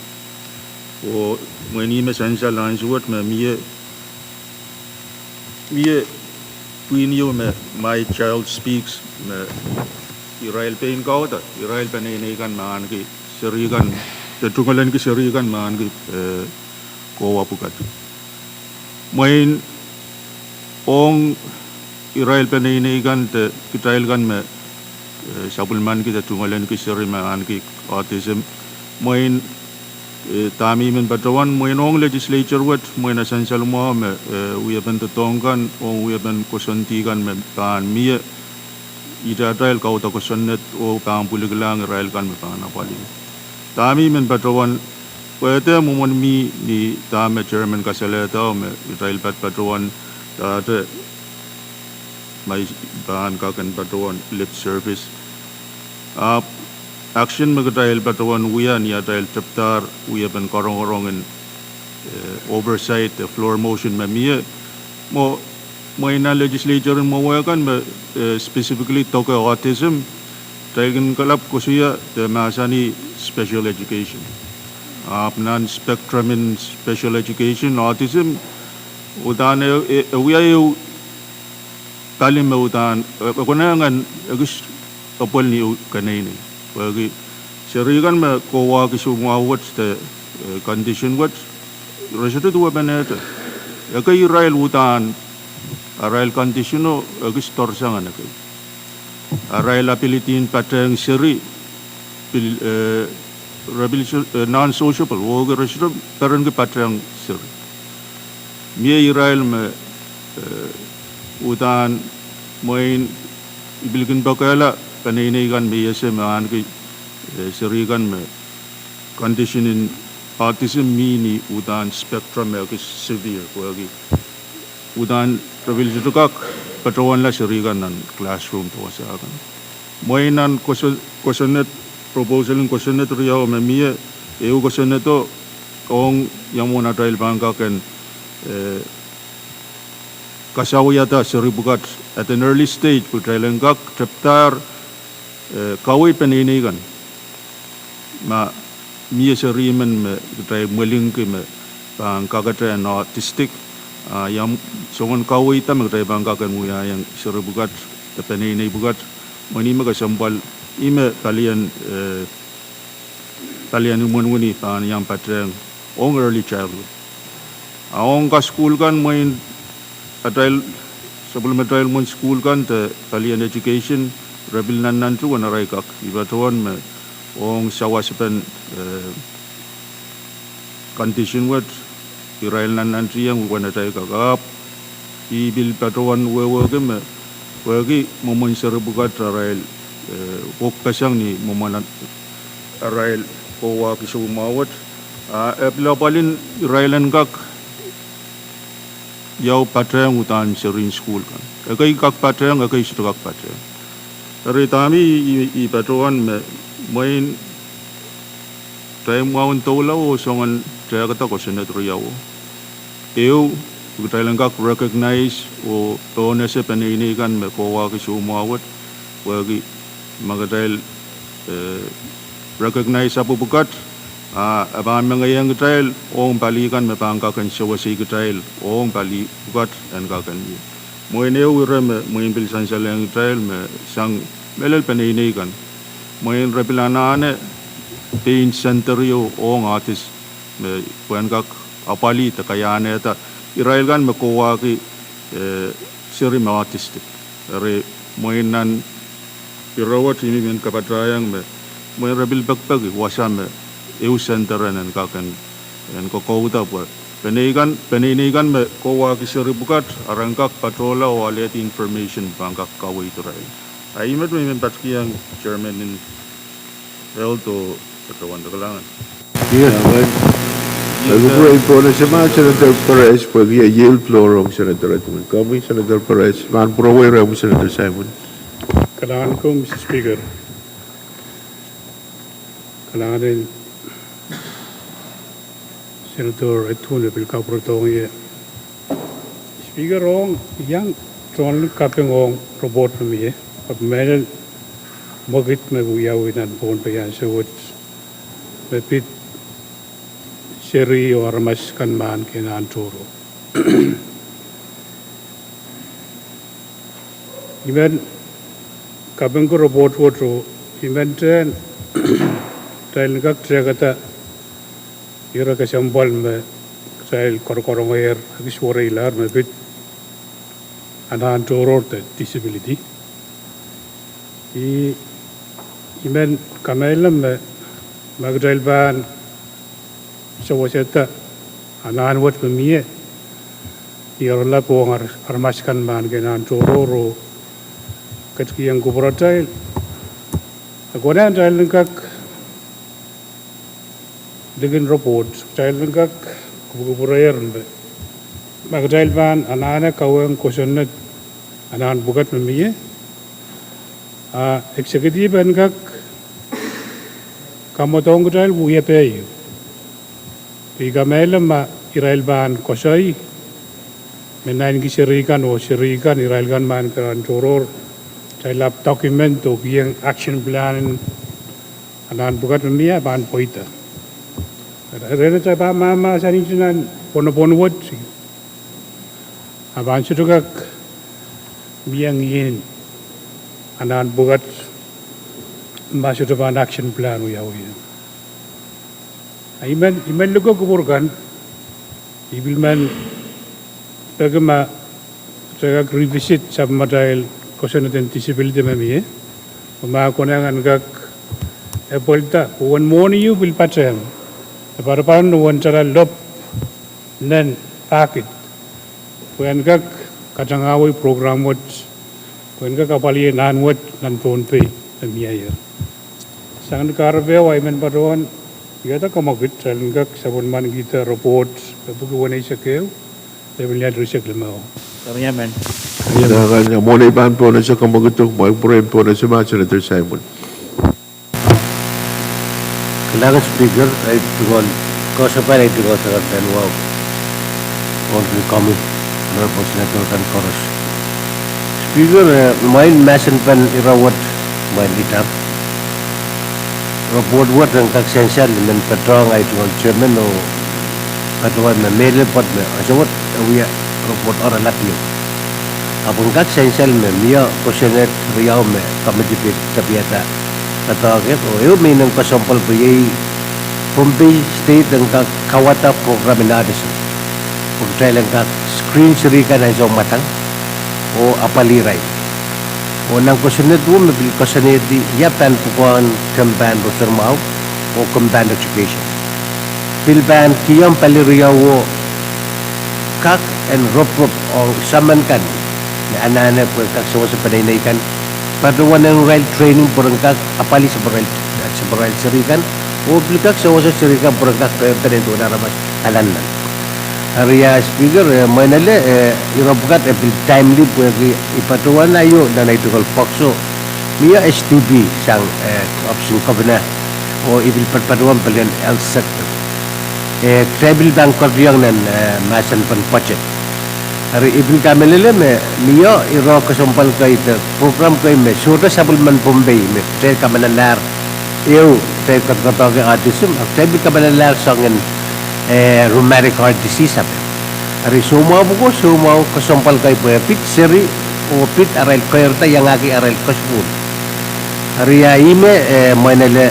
Oh mwein ih me sansal ansou wet me mie, mie pwihn ieu me My Child Speaks, me irail pein kaudok, irail peneinei kan me ahneki seri kan, de tungoalenki seri kan me ahneki, eh, kowa pwukat. Mwein ong irail peneinei kan de kitail kan me, eh, sapwellimaniki de tungoalenki seri me ahneki autism, mwein, eh, dahme I men patohwan, mwein ong legislature wet, mwein e sansal mwahu me, eh, wiepen doadoahk kan, ong wiepen koasoandi kan me pahn mie, ihte atail kaudok kosonned oh pahn pwilikihla irail kan me pahn apwalih. Dahme I men patohwan, pwe ede mwomwen mi ni dahme chairman kasalehda me irail patohwan, dahde me I pahn kak en patohwan lip service. Ahpw action me kitail patohwan wia ni atail tepdahr wiepen karongarongen, eh, oversight, eh, floor motion me mie, mwo, mwein nan legislature en mwowehkan me, eh, specifically doke autism, kitail kin kalapw koasoia de mahsanih special education. Ahpw nan spectrum en special education, autism uhdahn e, e, e wia ehu pali me uhdahn, e, e konehng en ekis apwal ni ehu keneinei. Pwehki seri kan me kohwahki soumwahu wet de, eh, condition wet, re sohte duwepenehte. Ekei irail uhdahn arail conditiono ekis doarsang en ekei. Arail ability en patehng seri, pil, eh, re pil so-, eh, non-sociable, oh ke re sohte perenki patehng seri. Mie irail me, eh, uhdahn mwein I pil kin pekehla peneinei kan me I ese me ahneki, eh, seri kan me condition en autism mi ni uhdahn spectrum me ekis severe, pwehki uhdahn re pil sohte kak patohwanla seri kan nan classroom de wasa kan. Mwein nan koaso-, koasoned, proposal en koasoned riau me mie, ehu koasoned o ong ia mwomwen atail pahn kak en, eh, kasawiada seri pwukat at an early stage pwe kitail en kak tepdahr, eh, kawei peneinei kan ma mie seri men me kitail mwelingki me pahn kakete en autistic, ah, ia soangen kaweid me kitail pahn kak en wiahiong seri pwukat de peneinei pwukat, mwein ih me kesempwal, ih me palien, eh, palien imwenwini pahn iang patehng ong early childhood. A ong kasukuhl kan mwein atail, sapwellimatail mwein sukuhl kan de palien education, re pil nannanti uwen arail kak, I patohwan me ong sawasepen, eh, condition wet, irail nannantiong uwen atail kak. Ahpw I pil patohwan wehwehki me, pwehki mwomwen seri pwukat arail, eh, wekpeseng ni mwomwen arail kohwahki soumwahu wet, ah, e pil apwalih irail en kak iau patehng uhdahn serien sukuhl kan. Ekei kak patehng, ekei sohte kak patehng. Eri dahme I, I, I patohwan me mwein kitail mwahu en doula oh soangen tehkada kosonned riau. Ehu, kitail en kak recognize oh pohnese peneinei kan me kohwahki soumwahu wet, pwehki ma kitail, eh, recognize apw pwukat, ah, e pahn mengeiong kitail ong pali kan me pahn kak en sewese kitail ong pali pwukat en kak en ie. Mwein ehu ire me mwein pil sansalehng kitail me sang mehlel peneinei kan, mwein re pil anahne pein center ieu ong autism me pwehn kak apwalih de kaiahnehda irail kan me kohwahki, eh, seri me autistic. Eri mwein nan ire wet I men kapatahiong me mwein re pil pekipeki wasa me ehu center en kak en, en kokouda pwe Peneinei kan, peneinei kan me kohwahki seri pwukat, a ren kak patohla oh alehdi information pahn kak kaweid irail. A ih met me I men patokiong chairman en health oh patohwan de kalahngan. Yes. Ih, eh, Senator Perez, pwehki e yield floor ong Senator Edwin. Komwi Senator Perez, pahn pwurowei rehmw Senator Simon. Kalahngan ko, Mister Speaker. Kalahngan en Senator Edwin me pil kapwurodohng ie. Speaker, ong iang tohn kaping ong report me mie, ahpw mehlel mwekid me wiawi nan Pohnpei ansou wet me pid seri oh aramas kan mahn kei nan tohrohr. I men kapingki report wet oh I men tehn kitail en kak tehkada ire kesempwal me kitail koarokoarongehr, ekis wereilahr me pid anahn tohrohr de disability. I, I men kamehlele me, ma kitail pahn sewesehda anahn wet me mie, ih oaralap ong ar-, aramas kan mahn kei nan tohrohr oh ketikihong kupwuratail, e konehng kitail en kak likin report, kitail en kak kupwukupwurehr me, ma kitail pahn anahne kawehn kosonned anahn pwukat me mie, a executive en kak kamwadohng kitail wiepe ieu. I kamehlele ma irail pahn koasoi me naineki seri kan oh seri kan, irail kan mahn kei nan tohrohr, kitail ahpw document oh kihong action plan anahn pwukat me mie, pahn pweida. Rehn atail pahn mahmahsanihte nan pwonopwon wet, a pahn sohte kak mie ngihn anahn pwukat ma sohte pahn action plan wiawi. A I men, I men likou kupwur kan, I pil men peki ma kitail kak revisit sapwellimatail kosonned en disability me mie, pwe ma konehng en kak epwelda, pwe uwen mwohni ieu pil patehng, e patopato uwen tala lop nen pahkid, pwe en kak katangahwei program wet, pwe en kak apwalih anahn wet nan Pohnpei me mieier. Sang ni kahrepe ehu, I men patohwan wiahda kamwekid kitail en kak sapwellimanikihda report epwiki weneisek ehu, lepin lial riesek limau. Ia mwohn ei pahn pohnese kamwekid, mwein pwurehng pohnese ma Senator Simon. Kalahngan Speaker, ei tungoal, koasoapahl ei tungoal Senator Tanwau, ong komwi, me pwoson Senator kan koaros. Speaker, eh, mwein mahsen pen ire wet, mwein itar. Report wet en kak sansal, I men patohng ei tungoal chairman oh patohwan me mehlel pwoat me ansou wet e wia report oaralap ieu. Ahpw en kak sansal me mie kosonned riau me komiti pil tapiada, patohwan oh ehu me I men kesempwal pwe iei Pohnpei State en kak kauwada program en autism, pwe kitail en kak screen seri kan ansou mwadang oh apwalih irail. Oh nan kosonned wet me pil koasoanehdi ia pahn pwukoahn kempahn rotormwahu oh kempahn education, pil pahn kihong pali riau oh kak en roprop ong samen kan me anahne pwe kak sewese peneinei kan, patohwan ong irail training pwe ren kak apwalih sapwarail, sapwarail seri kan, oh pil kak sewese seri kan pwe ren kak pe-, peneinei aramas alannan. Eri ia Speaker, eh, mwein ele, eh, ire pwukat e pil timely pwehki I patohwan aio nan ei tungoal pwoakso, mie S T P sang, eh, opisin Kepina, oh I pil patohwan pelien health sector, eh, kitail pil pahn ketiong nan, eh, mahsen pen budget. Eri I pil kamehlele me mie ire kesempwal kei de program kei me sohte sapwellimen Pohnpei me kitail kamanalahr, ehu kitail kadarodohng autism, a kitail pil kamanalahr soangen, eh, rheumatic heart disease ape. Eri soumwahu pwuko, soumwahu kesempwal kei pwe pid seri oh pid arail keirda iangahki arail kasukuhl. Eri ia ihme, eh, mwein ele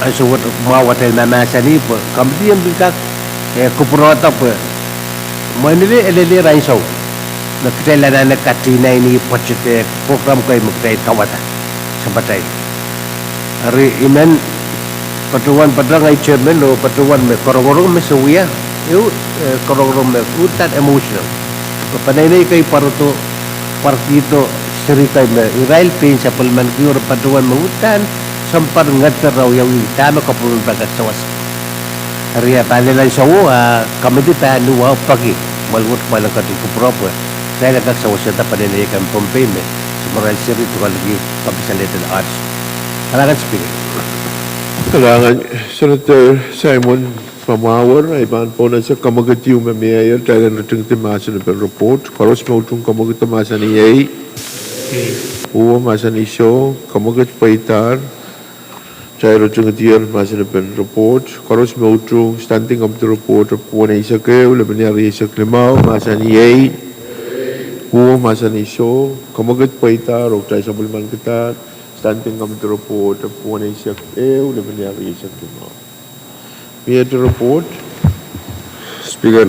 ansou wet mwahu atail mahmahsanih pwe komiti en pil kak, eh, kupwurohda pwe mwein ele, ele lel ansou me kitail anahne katihnaini budget, eh, program kei me kitail kauwada sampatail. Eri I men patohwan patohng ei chairman oh patohwan me korongorong me se wia, Ehu, eh, korongorong me uhdahn emotional. Me peneinei kei pwarodo, pwarkihdo seri kei me irail pein sapwellimaniki oh re patohwan me uhdahn sounpar ngeder, re wiawi dahme government pahn kak sewese. Eri a pahn lel ansou, a committee pahn uhwong peki, mwein wet mwein kak kupwure pwe irail en kak sewesehda peneinei kan Pohnpei me soumarail seri tungoal ki peki salehda arts. Kalahngan Speaker. Kalahngan Senator Simon Pamwawer. I pahn pohnese kamwekid ieu me mie, kitail en ritingdi mahsen en report. Koaros me utung kamwekid mahsanih ei. Uwe mahsanih soh. Kamwekid pweidahr. Kitail ritingdier mahsen en report. Koaros me utung standing committee report epwiki eisek ehu, lepeni eisek limau, mahsanih ei. Uwe mahsanih soh. Kamwekid pweidahr oh kitail sapwellimankidahr standing committee report epwiki eisek ehu, lepeni eisek limau. Mie report. Speaker,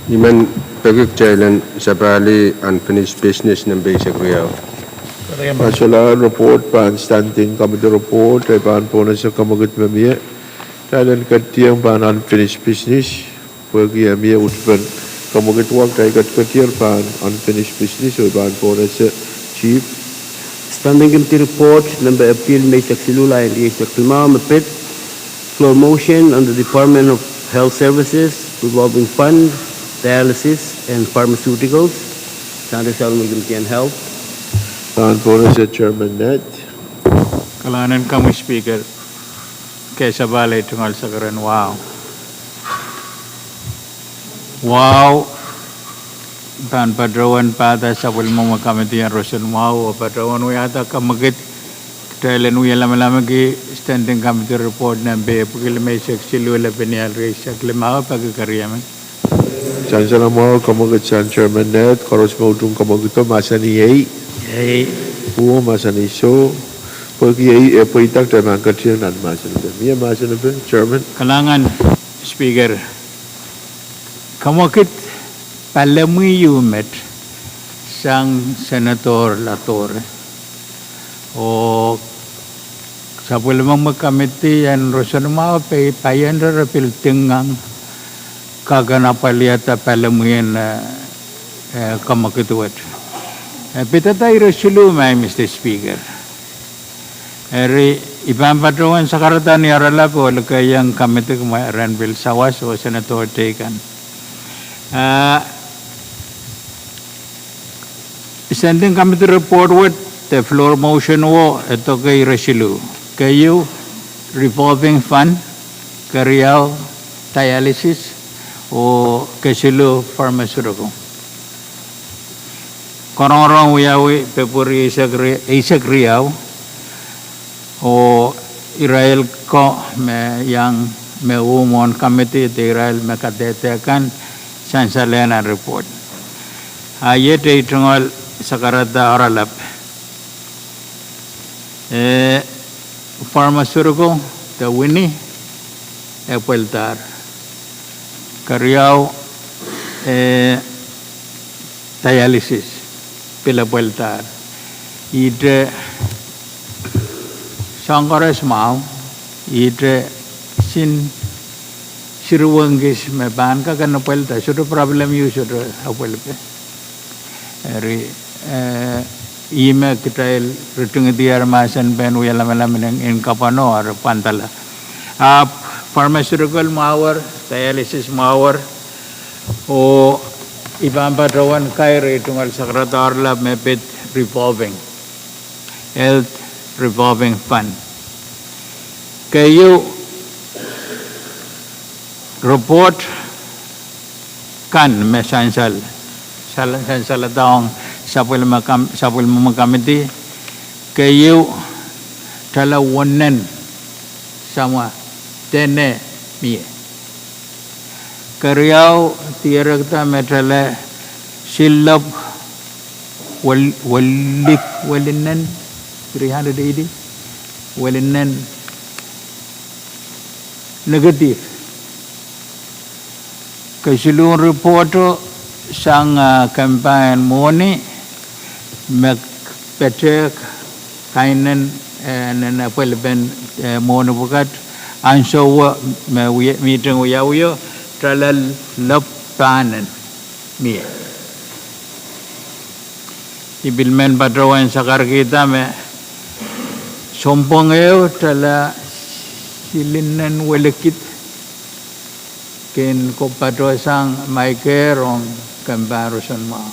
I men peki kitail en sapahl unfinished business nempe eisek riau. Masala report pahn standing committee report, I pahn pohnese kamwekid me mie, kitail en ketieng pahn unfinished business. Pwehki e mie utupen kamwekid wet, kitail ketiketier pahn unfinished business, oh I pahn pohnese Chief. Standing Committee Report nempe epwiki eisek siluh, lain eisek limau me pid, floor motion on the Department of Health Services Revolving Fund, Dialysis and Pharmaceuticals. Sante Salmo Committee on Health. Pahn pohnese Chairman Ned. Kalahngan en komwi Speaker. Ke sapahl ei tungoal sakaradahn wahu. Wahu, pahn patohwan pahda sapwellimomwi committee en roson wahu oh patohwan wiahda kamwekid, kitail en wie lamalamki standing committee report nempe epwiki eisek siluh, lepeni eisek limau, peki keriemen. Sansal mwahu, kamwekid sang Chairman Ned, koaros me utung kamwekido mahsanih ei. Ei. Uwe mahsanih soh. Pwehki ei e pweida, kitail pahn ketieng nan mahsen en, mie mahsen en Chairman. Kalahngan Speaker. Kamwekid pahlemwi ieu met sang Senator Latore oh sapwellimomwi committee en roson mwahu pei paian re pil dingang kak en apwalihada pahlemwi en, eh, eh, kamwekid wet. Eh, pidada ire siluh, Mister Speaker. Eri, I pahn patohwan sakarada ni oaralap oh likehiong committee kumwa ren pil sawas oh Senator teikan. Ah, standing committee report wet, de floor motion wet, e doke ire siluh. Keieu, revolving fund, keriau, dialysis, oh kesiluh, pharmaceutical. Korongorong wiawi Pwuhpwuri eisek ri-, eisek riau, oh irail ko me iang me uh mwohn committee de irail me kadehde kan sansal nan report. A iet ei tungoal sakarada oaralap. Eh, pharmaceutical, de wini, e pweldahr. Keriau, eh, dialysis, pil e pweldahr. Ihte soang koaros mwahu, ihte sin siruwengkis me pahn kak en pwelda, sohte problem ieu, sohte apwalipe. Eri, eh, ihme kitail ritingdier mahsen pahn wie lamalam en, en kapwano, eri pwandala. Ahpw pharmaceutical mwahuer, dialysis mwahuer, oh I pahn patohwan kair ei tungoal sakarada oaralap me pid revolving, health revolving fund. Keieu report kan me sansal, sal-, sansaladaong sapwellime kam-, sapwellimomwi committee, keieu tala wonen samwa dene mie. Keriau dierekda me tala sillop wel-, welik, welinen, three hundred eighty, welinen negative. Kesiluhn ripohto sang, ah, kempa en mwohni me petehk kainen, eh, nan apwalipen, eh, mwohni pwukat, Ansou me wia, mihting wiawio, tala lop pahn en mie. I pil men patohwan sakarkihda me sounpwong ehu tala silinen welikid kin ko patohsang Medicare ong kempa roson mwahu.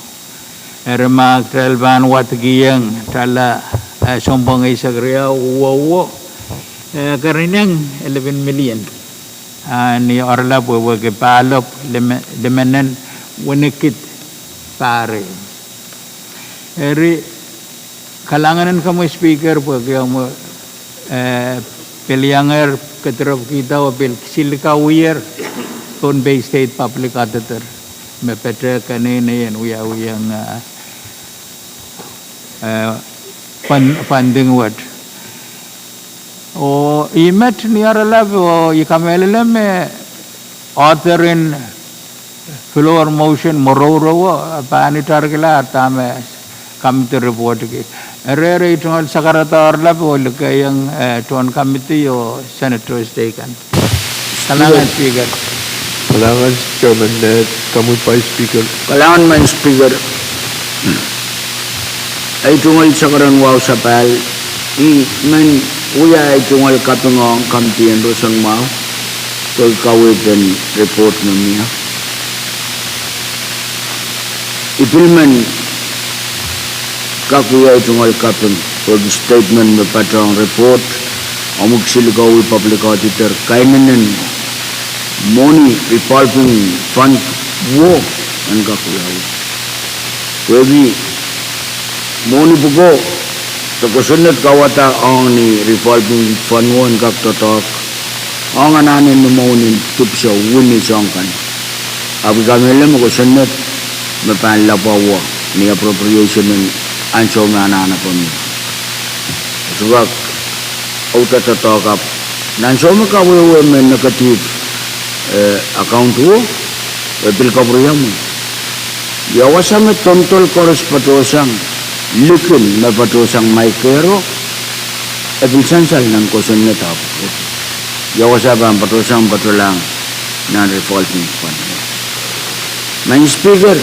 Eri ma kitail pahn wadekihong tala, eh, sounpwong eisek riau uwo uwo, eh, kerinehr eleven million. Ah, ni oaralap wehwehki pahlop lime-, limenen wenikid pahr. Eri, kalahngan en komwi Speaker, pwehki omw, eh, pil iangehr kedirepwkihda oh pil silikawier Pohnpei State Public Auditor me patohwan keneinei en wiawihong, eh, eh, fund-, funding wet. Oh ih met ni oaralap oh I kamehlele me author en floor motion mworourouo, eh, pahn itarkihla dahme committee reportki. Eri, eri, I tungoal sakarada oaralap oh likehiong, eh, tohn committee oh Senators teikan. Kalahngan Speaker. Kalahngan Chairman Ned, komwi Vice Speaker. Kalahngan Madam Speaker. Ei tungoal sakaradahn wahu sapahl, I men wia ei tungoal kaping ong committee en roson mwahu, pwehki kaweid en report me mie. I pil men kak wia ei tungoal kaping pwehki statement me patohng report, omw silikawi public auditor, kainenen mwohni revolving fund wo en kak wiawi. Pwehki mwohni pwuko de kosonned kawada ong ni revolving fund wo en kak doadoahk ong anahnen ni mwohni dipwisou wini soang kan. Ahpw I kamehlele me kosonned me pahn lapwa wo ni appropriation en ansou me anahn apwamwi. Sohte kak audaudkihda ahpw nan ansou me kawehwe me negative, eh, account wo, e pil kapwuriamwei. Ia wasa me tomwdol koaros patohsang, likin me patohsang Medicare o, e pil sansal nan kosonned ahpw ia wasa pahn patohsang patohlahng nan revolving fund. Madam Speaker,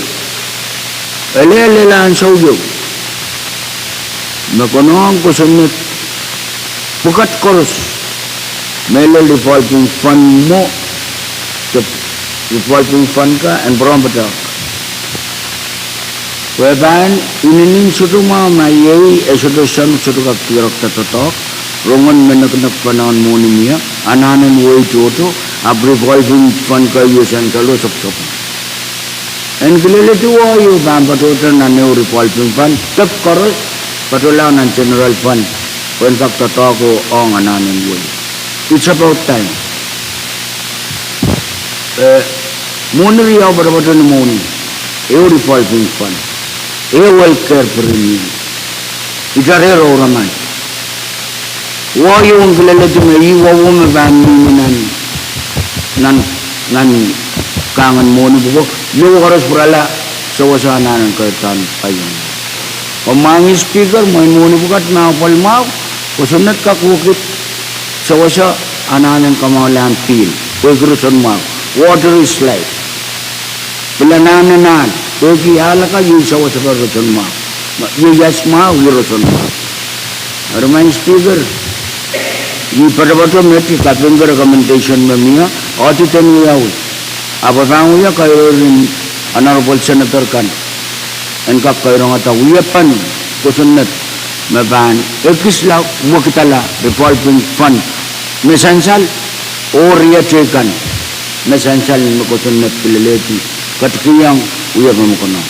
e lelehla ansou ieu me konehng kosonned pwukat koaros, mehlel revolving fund mwo, de revolving fund ka en pwurehng padahk. Pwe pahn inenen sohte mwahu ma iei e sohte sang, sohte kak dierek doadoahk, rong en me nekinekpene en mwohni mie, anahnen wehi tohto, ahpw revolving fund ka iei sansal o sopwsopwung. En kileledi wai o pahn patohdo nan ehu revolving fund, dep koaros, patohlahng nan general fund, pwe en kak doadoahk ong anahnen wehi. It's about time. Eh, mwohni riau patopato ni mwohni, ehu revolving fund, ehu health care premium, ita reh rou raman. Wai o en kileledi me ih wauwo me pahn mihmi nan, nan, nan kahngen mwohni pwuko, ieu koaros pwurala sewese anahnen kairda en paiong. Oh Madam Speaker, mwein mwohni pwukat me apwal mwahu, kosonned kak wekid sewese anahnen kamwahulahn pihl, pwehki roson mwahu. Water is life. Pil anahn anahn, pwehki ahl akan iei sewese kan roson mwahu. Iei ias mwahu, iei roson mwahu. Eri Madam Speaker, I patopato met, I kapingki recommendation me mie, audit en wiawi. Ahpw e pahn wia kairou en honorable senator kan en kak kairongada wiepen kosonned me pahn ekisla wekidala revolving fund me sansal, oh rie teikan me sansal me kosonned kilelehdi ketikihong wiepen me konehng.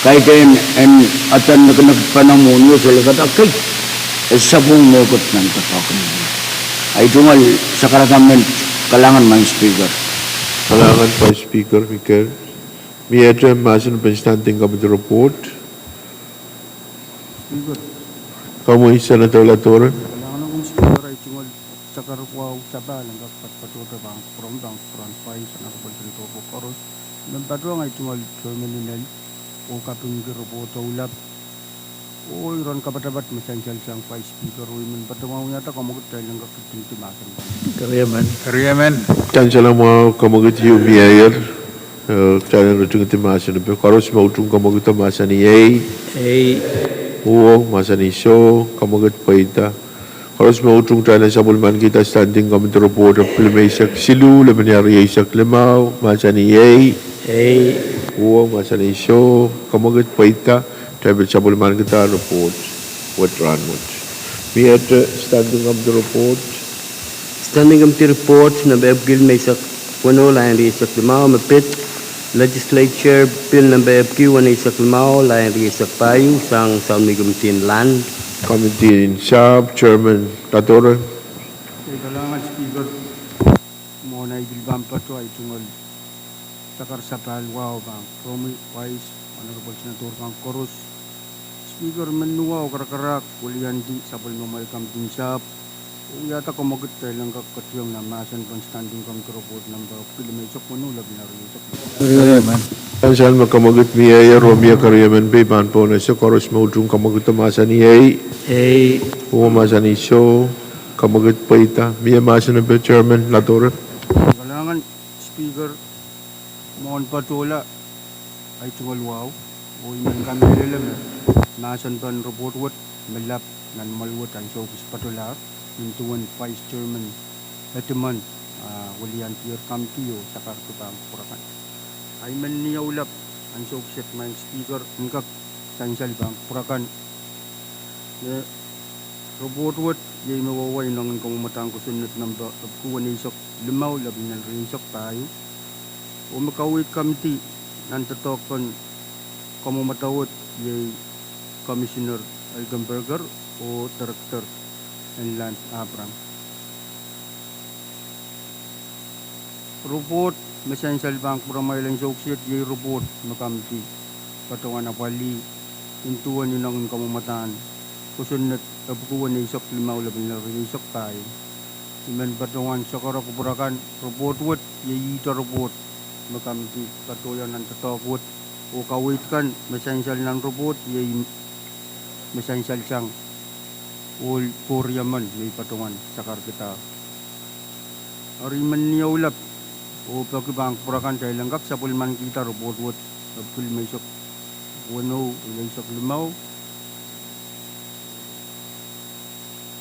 Kaidehn en adan nekinekpene mwohni o sohte kak kei, e sapwung mehkot nan doadoahk. Ei tungoal sakarada men, kalahngan Madam Speaker. Kalahngan Vice Speaker Mikel. Miehte mahsen en standing committee report. Speaker. Komwi Senator Latoren. Kalahngan Madam Speaker, ei tungoal sakar wahu sapahl en kak patopato pahn kupwuramwail, pahn kupwuramwail Vice, Honorable Senator Pokoro. Men patohwan ei tungoal chairman inel oh kapingki report ohlap. Oh iren kapatapat me sansal sang Vice Speaker, oh I men patohwan wiahda kamwekid kitail en kak tingdi mahsen. Keriemen. Keriemen. Sansal mwahu, kamwekid ieu mieier. Eh, kitail en ritingdi mahsen epe. Koaros me utung kamwekid mahsanih ei. Ei. Uong mahsanih soh, kamwekid pweida. Koaros me utung kitail en sapwellimankihda Standing Committee Report epwiki limeisek siluh, lepin rieisek limau, mahsanih ei. Ei. Uong mahsanih soh, kamwekid pweida. Kitail pil sapwellimankihda report wet rahnwet. Miehte Standing Committee Report. Standing Committee Report nempe epwiki limeisek weneu, lain rieisek limau, me pid Legislature Bill nempe epwiki weneisek limau, lain rieisek pahieu, sang Sounmih Committee en Land. Committee en Sahpw, Chairman Ladore. Ei, kalahngan Speaker, mwohn ahi pil pahn patoh, ahi tungoal sakar sapahl wahu pahn pwuromwi, Vice, Honorable Senator kan koaros, Speaker, men wahu karakarahk weliandi sapwellimamwail Committee en Sahpw, oh wiahda kamwekid kitail en kak ketiong nan mahsen pahn Standing Committee Report nempe epwiki limeisek weneu, lepin rieisek limau. Keriemen. Sansal me kamwekid mieier oh mie keriemen pei pahn pohnese. Koaros me utung kamwekid mahsanih ei. Ei. Uong mahsanih soh, kamwekid pweida. Mie mahsen epe, Chairman Ladore. Kalahngan Speaker, mwohn patohla ahi tungoal wahu, oh I men kamehlele me mahsen pahn report wet me lap nan mwehl wet ansou kis patohlahr, nin duwen Vice Chairman Edmund, ah, weliandier Committee oh sakarki pahn kupwur akan. Ahi men ni aulap ansou kiset, Madam Speaker, en kak sansal pahn kupwur akan. Me report wet iei me wehwe ineng en kamwomwadahn kosonned nempe epwiki weneisek limau, lepin rieisek pahieu. Oh me kaweid Committee nan doadoahk en kamwomwadahn wet iei Commissioner Elkenberger oh Director en Land Abraham. Report me sansal pahn kupwuramwail ansou kiset iei report me Committee patohwan apwalih, nin duwen ineng en kamwomwadahn kosonned epwiki weneisek limau, lepin rieisek pahieu. I men patohwan sakara kupwur akan. Report wet iei ihte report me Committee patohwan nan doadoahk wet, oh kaweid kan me sansal nan report iei me sansal sang ohl koariamen me I patohwan sakarkihda. Eri I men ni aulap oh peki pahn kupwur akan, kitail en kak sapwellimankihda report wet epwiki limeisek weneu, limeisek limau,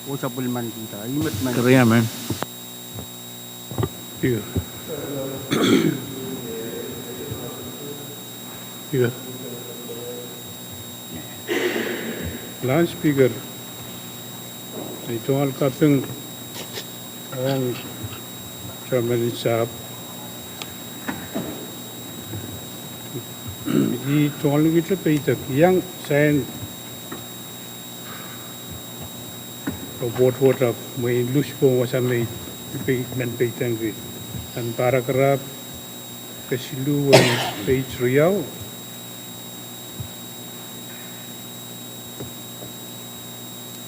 oh sapwellimankihda. Ih met, Madam. Keriemen. Speaker. Speaker. Madam Speaker, ahi tungoal kaping ong Chairman en Sahpw, I tungoal ngihte peidek, I iang sain report wet ahpw mwein luhs pwong wasa me I pei, men peidengki nan paragraph kesiluh en page riau.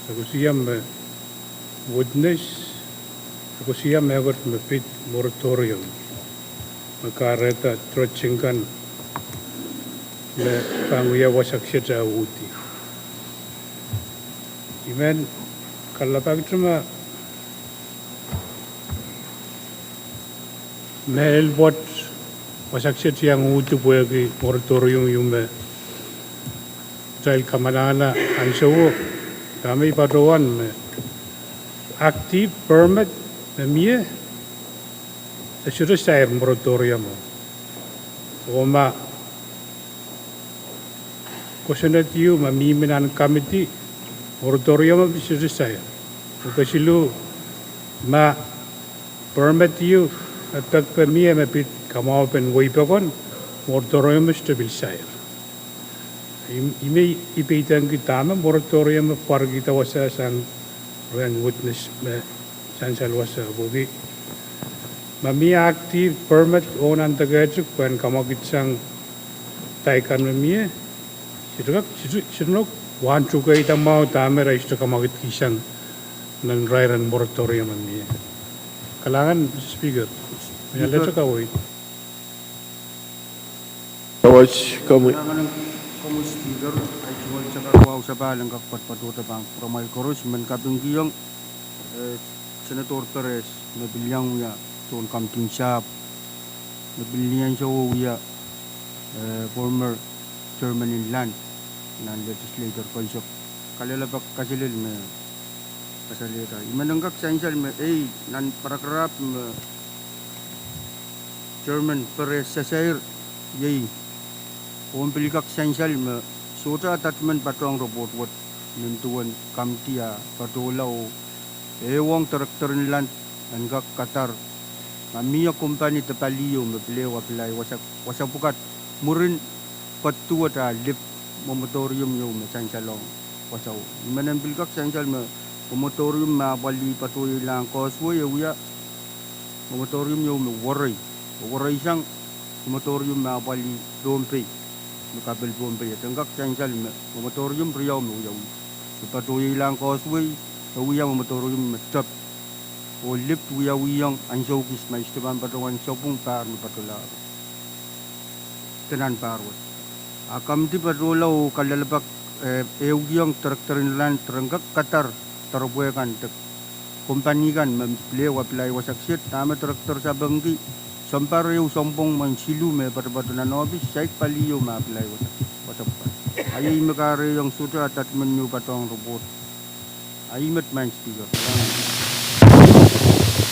E koasoia me witness, e koasoia mehkot me pid moratorium me kahrehda dredging kan me pahn wia wasa kiset eh uhdi. I men kalelapak ihte ma mehlel pwoat wasa kiset iang uhdi pwehki moratorium ieu me kitail kamanahne ansouo, dahme I patohwan me active permit me mie, e sohte sair moratorium o. Oh ma kosonned ieu ma mihmi nan Committee, moratorium o pil sohte sair. Oh kesiluh, ma permit ieu me pekpe mie me pid kamwahupen wehi pokon, moratorium o sohte pil sair. I, I men, I peidengki dahme moratorium o pwarkihda wasa sang rehn witness me sansal wasa pwehki ma mie active permit ong nan deke etik pwehn kamwakidsang dahkan me mie, sohte kak, sohte, sohte nohk wahn tuhkeida mwahu dahme irail sohte kamwakidkihsang nan irair en moratorium me mie. Kalahngan, Mister Speaker. Mialete kaweid. Kawach, komwi. Kalahngan komwi Speaker, ahi tungoal sakar wahu Sapahl en kak patohdo pahn kupwuramwail koaros, I men kapingkihong, eh, Senator Perez me pil iang wia tohn kamtin sahpw, me pil ansou wia, eh, former chairman en land nan legislature, koaros kalelapak kaselel me kasalehda. I men en kak sansal me ei nan paragraph me chairman Perez sasair, iei, omw pil kak sansal me sohte attachment patohng report wet nin duwen kamti a patohla oh ehuong director en land en kak kadar ma mie kompani de pali ieu me pil ehu apply wasa, wasa pwukat mwurin pwoat duwet a lip moratorium ieu me sansalong wasao. I men en pil kak sansal me moratorium me apwalih patohweilahng Causeway e wia moratorium ieu me werei, werei sang moratorium me apwalih Pohnpei, me kapil Pohnpei. E en kak sansal me moratorium riau me wiawi, me patohweilahng Causeway e wia moratorium me tep, oh lip wiawihong ansou kis ma I sohte pahn patohwan sapwung pahr me patohlahro de nan pahr wet. A kamti patohla oh kalelapak, eh, ehukihong director en land ren kak kadar doaropwe kan de kompani kan me pil ehu apply wasa kiset. Dahme director sapengki, sounpar ehu sounpwong mwohn siluh me patopato nan ohpis, saik pali ieu me apply wasa, wasa pwukat. A iei me kahrehiong sohte attachment ieu patohng report. Ahi met Madam Speaker.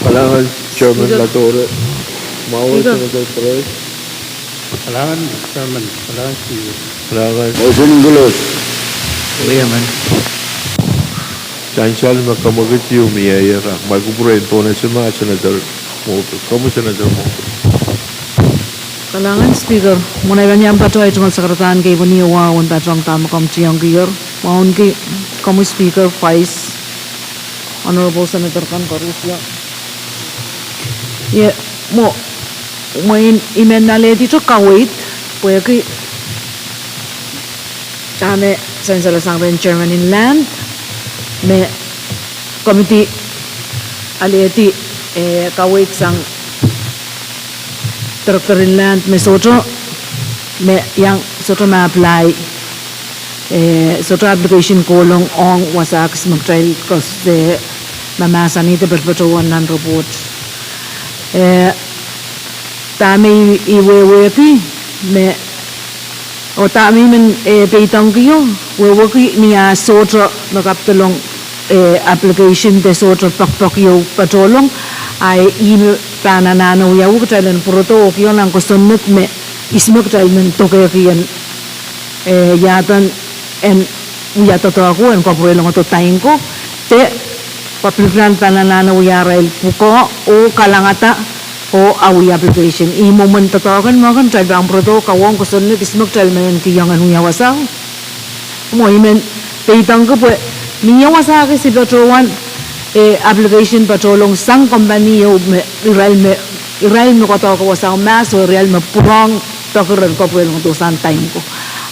Kalahngan Chairman Latore. Mwahu Senator Perez. Kalahngan Chairman, kalahngan Speaker. Kalahngan. Motion close. Sansal me kamwekid ieu mieier, mwail kupwure en pohnese ma Senator Mokel. Komwi Senator Mokel. Kalahngan Speaker, mwein I pahn iang patohwan tungoal sakaradahn kei pweni e wahu en patohng dahme komw tungoalkier. Mwahu ki, komwi Speaker, Vice, Honorable Senator kan koaros. Ie, mwo, mwein I men alehdi tohn kaweid, pwehki dahme sansal sang rehn Chairman en land, me komiti alehdi, eh, kaweid sang director en land me sohte, me iang sohte me apply, eh, sohte application kohlong ong wasa kis me kitail koasoia, eh, me mahsanih de patopato nan report. Eh, dahme I, I wehwehki me, oh dahme I men, eh, peidengkio, wehwehki ni ah sohte me kapdolong, eh, application de sohte poakpoak ieu patohlong, a ih me pahn anahne wiawi kitail en pwurodo oh kihong nan kosonned me ihs me kitail men dokehki en, eh, iaduwen en wia doadoahk en kapwurelong dohdo time ko, de pil pahn anahne wia arail pwukoa oh kalangada oh awih application. Ih mwomwen doadoahk en mwomwen kitail pahn pwurodo, kawohng kosonned ihs me kitail men kihong en wia wasao. Mwo I men peidengki pwe mie wasa kis patohwan, eh, application patohlong sang kompani ieu me irail me, irail me kohdohke wasao mahs oh irail me pwurehng peki ren kapwurelong dohsang time ko.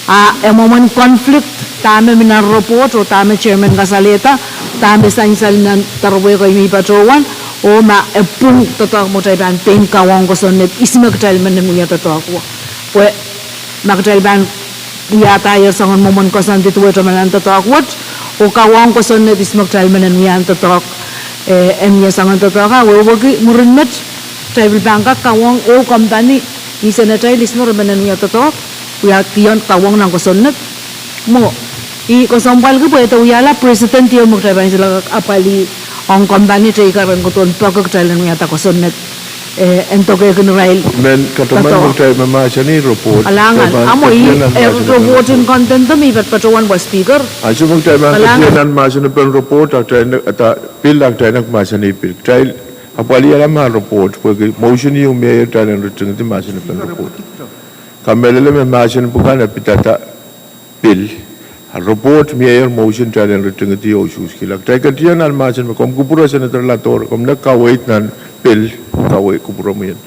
A e mwomwen conflict dahme mi nan report oh dahme Chairman kasalehda, dahme sansal nan doaropwe ko me I patohwan, oh ma e pwung doadoahk me kitail pahn pein kawohng kosonned ihs me kitail men wia doadoahk wet. Pwe ma kitail pahn wiahda ier soangen mwomwen koasoandi duwehte me nan doadoahk wet, oh kawohng kosonned ihs me kitail men wia doadoahk, eh, en wia soangen doadoahk, a wehwehki mwurin met kitail pil pahn kak kawohng ehu kompani, ni senetail ihs me re men wia doadoahk, wia kihong kawohng nan kosonned. Mwo, I kesempwalki pwe e wiahla precedent ieu me kitail pahn solahr kak apwalih ong kompani teikan ren kohdohn peki kitail en wiahda kosonned, eh, en dokehkin irail. Men kataman doadoahk. Kitail me mahsanih report. Kalahngan, a mwo I, eh, report en content me I patohwan wa Speaker. Ansou me kitail pahn ketido nan mahsanipen report, a kitail, a kitail, pil a kitail mahsanih pil. Kitail apwalihla ma report, pwehki motion ieu mieier kitail en ritingidi mahsanipen report. Kamehlele me mahsen pwukan e pidada pil. A report mieier motion kitail en ritingidi oh suhskihla. Kitail ketido nan mahsen me komw kupwure Senator Latore, komw nek kaweid nan pil, kaweid kupwuromwi en.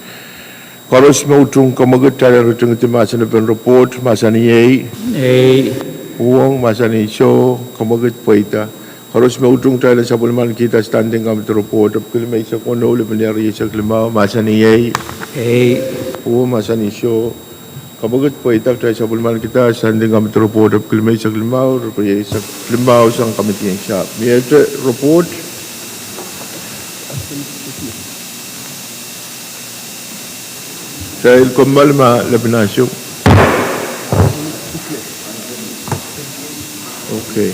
Koaros me utung kamwekid kitail en ritingidi mahsanipen report, mahsanih ei. Ei. Uhwong, mahsanih soh, kamwekid pweida. Koaros me utung kitail en sapwellimanikihda standing committee report, Epwiki limeisek weneu, lepin rieisek limau, mahsanih ei. Ei. Uhwong, mahsanih soh. Kamwekid pweida kitail sapwellimaniki standing committee report epwiki limeisek limau, rieisek limau sang committee en sahpw. Miehte report. Kitail kommoal ma lepin ansou. Okay.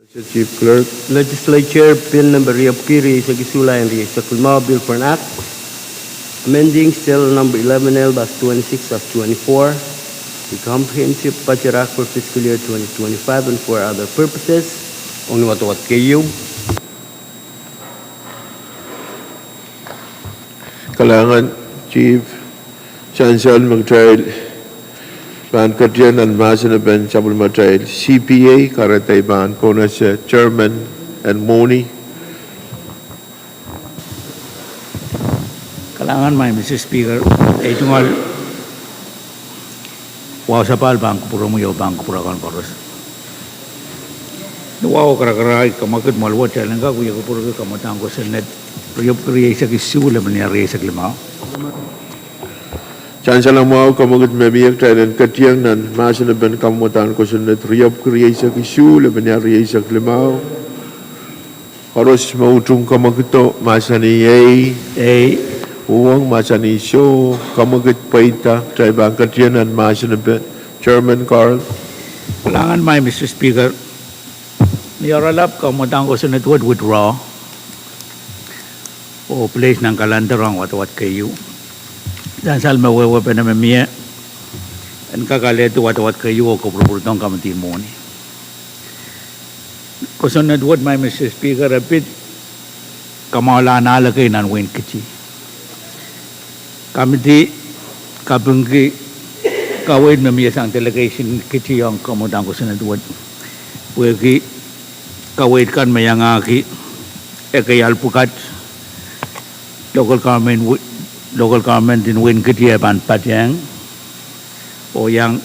Mister Chief Clerk. Legislature Bill Number riepwiki rieisek isuh, lap rieisek limau, Bill for an Act amending Title Number eleven L dash twenty-six dash twenty-four, the Comprehensive Budget Act for fiscal year twenty twenty-five and for other purposes. Ong wadawad keieu. Kalahngan, Chief. Sansal me kitail pahn ketieng nan mahsen en sapwellimatail C P A, kahrehda I pahn pohnese Chairman en Mwohni. Kalahngan, Maing Mister Speaker, ei tungoal wahu sapahl pahn kupwuromwi oh pahn kupwur akan koaros. Ni wahu karakarahk, kamwekid me luwet, kitail en kak wie kupwurki kamwadahn kosonned riepwiki rieisek isuh, lepin ial rieisek limau. Sansal mwahu, kamwekid me mie, kitail en ketieng nan mahsen en kamwadahn kosonned riepwiki rieisek isuh, lepin ial rieisek limau. Koaros me utung kamwekido, mahsanih ei. Ei. Uhwong, mahsanih soh. Kamwekid pweida, kitail pahn ketieng nan mahsen en Chairman Carl. Kalahngan, Maing Mister Speaker. Ni oaralap, kamwadahn kosonned wet withdraw oh place nan calendar ong wadawad keieu. Sansal me wehwehpene me mie, en kak alehdi wadawad keieu oh kupwurupwurdohng committee en Mwohni. Kosonned wet, Maing Mister Speaker, e pid kamwahlahn ahl ekei nan wehin Kiti. Committee kapingki kaweid me mie sang delegation en Kiti ong kamwadahn kosonned wet, pwehki kaweid kan me iangahki ekei ahl pwukat local government, local government en wehin Kiti e pahn patehng oh iang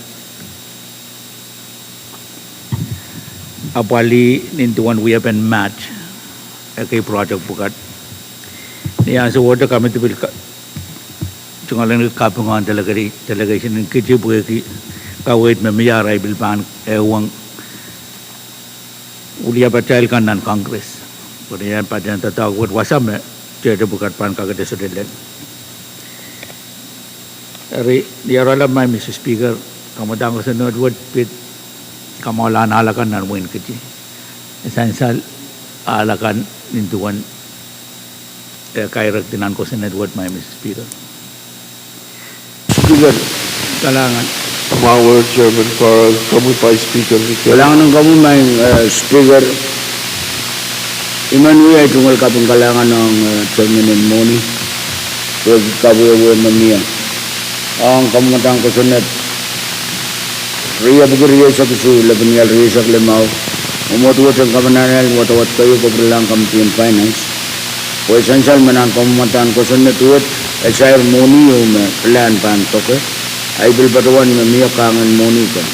apwalih nin duwen wiepen Maret, ekei project pwukat. Ni ansowohte committee pil tungoaleniki kaping ong delegation en Kiti pwehki kaweid me mie, arail pil pahn uhwong wiliapatail kan nan Congress, pwe ni en patehng doadoahk wet, wasa me tehte pwukat pahn kakete sohte lel. Eri, ni oaralap, Maing Mister Speaker, kamwadahn kosonned wet pid kamwahlahn ahl akan nan wehin Kiti. E sansal ahl akan nin duwen e kairek di nan kosonned wet, Maing Mister Speaker. Speaker. Kalahngan. Mwahu Chairman Carl, komwi Vice Speaker. Kalahngan ong komwi, Maing, eh, Speaker. I men wia tungoal kaping kalahngan ong, eh, Chairman en Mwohni pwehki kawehwe me mie ong kamwadahn kosonned riepwiki rieisek isuh, lepin ial rieisek limau. Mwomwohd wet en kamananal wadawad keieu, kupwurlahng committee en Finance, pwe sansal me nan kamwadahn kosonned wet e sair mwohni ehu me plan pahn doke, ahi pil patohwan me mie kahngen mwohni kan.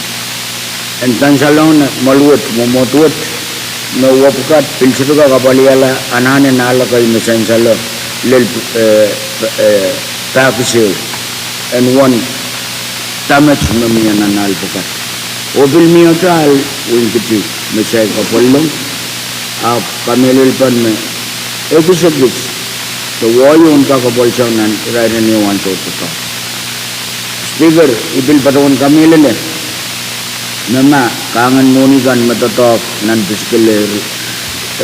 En sansalehng mwoal wet, mwomwohd wet me wia pwukat pil sohte kak apwalihala anahn en ahl ekei me sansal lel, eh, eh, pahkis ehu en uwen damage me mie nan ahl pwukat. Oh pil mie atail wehin Kiti me sair kapwallong, ahpw kamehlele pahn me ekis ekis de wai en kak kapwalsang nan irair en ehu ansou pwukat. Speaker, I pil patohwan kamehlele me ma kahngen mwohni kan me doadoahk nan fiscal year,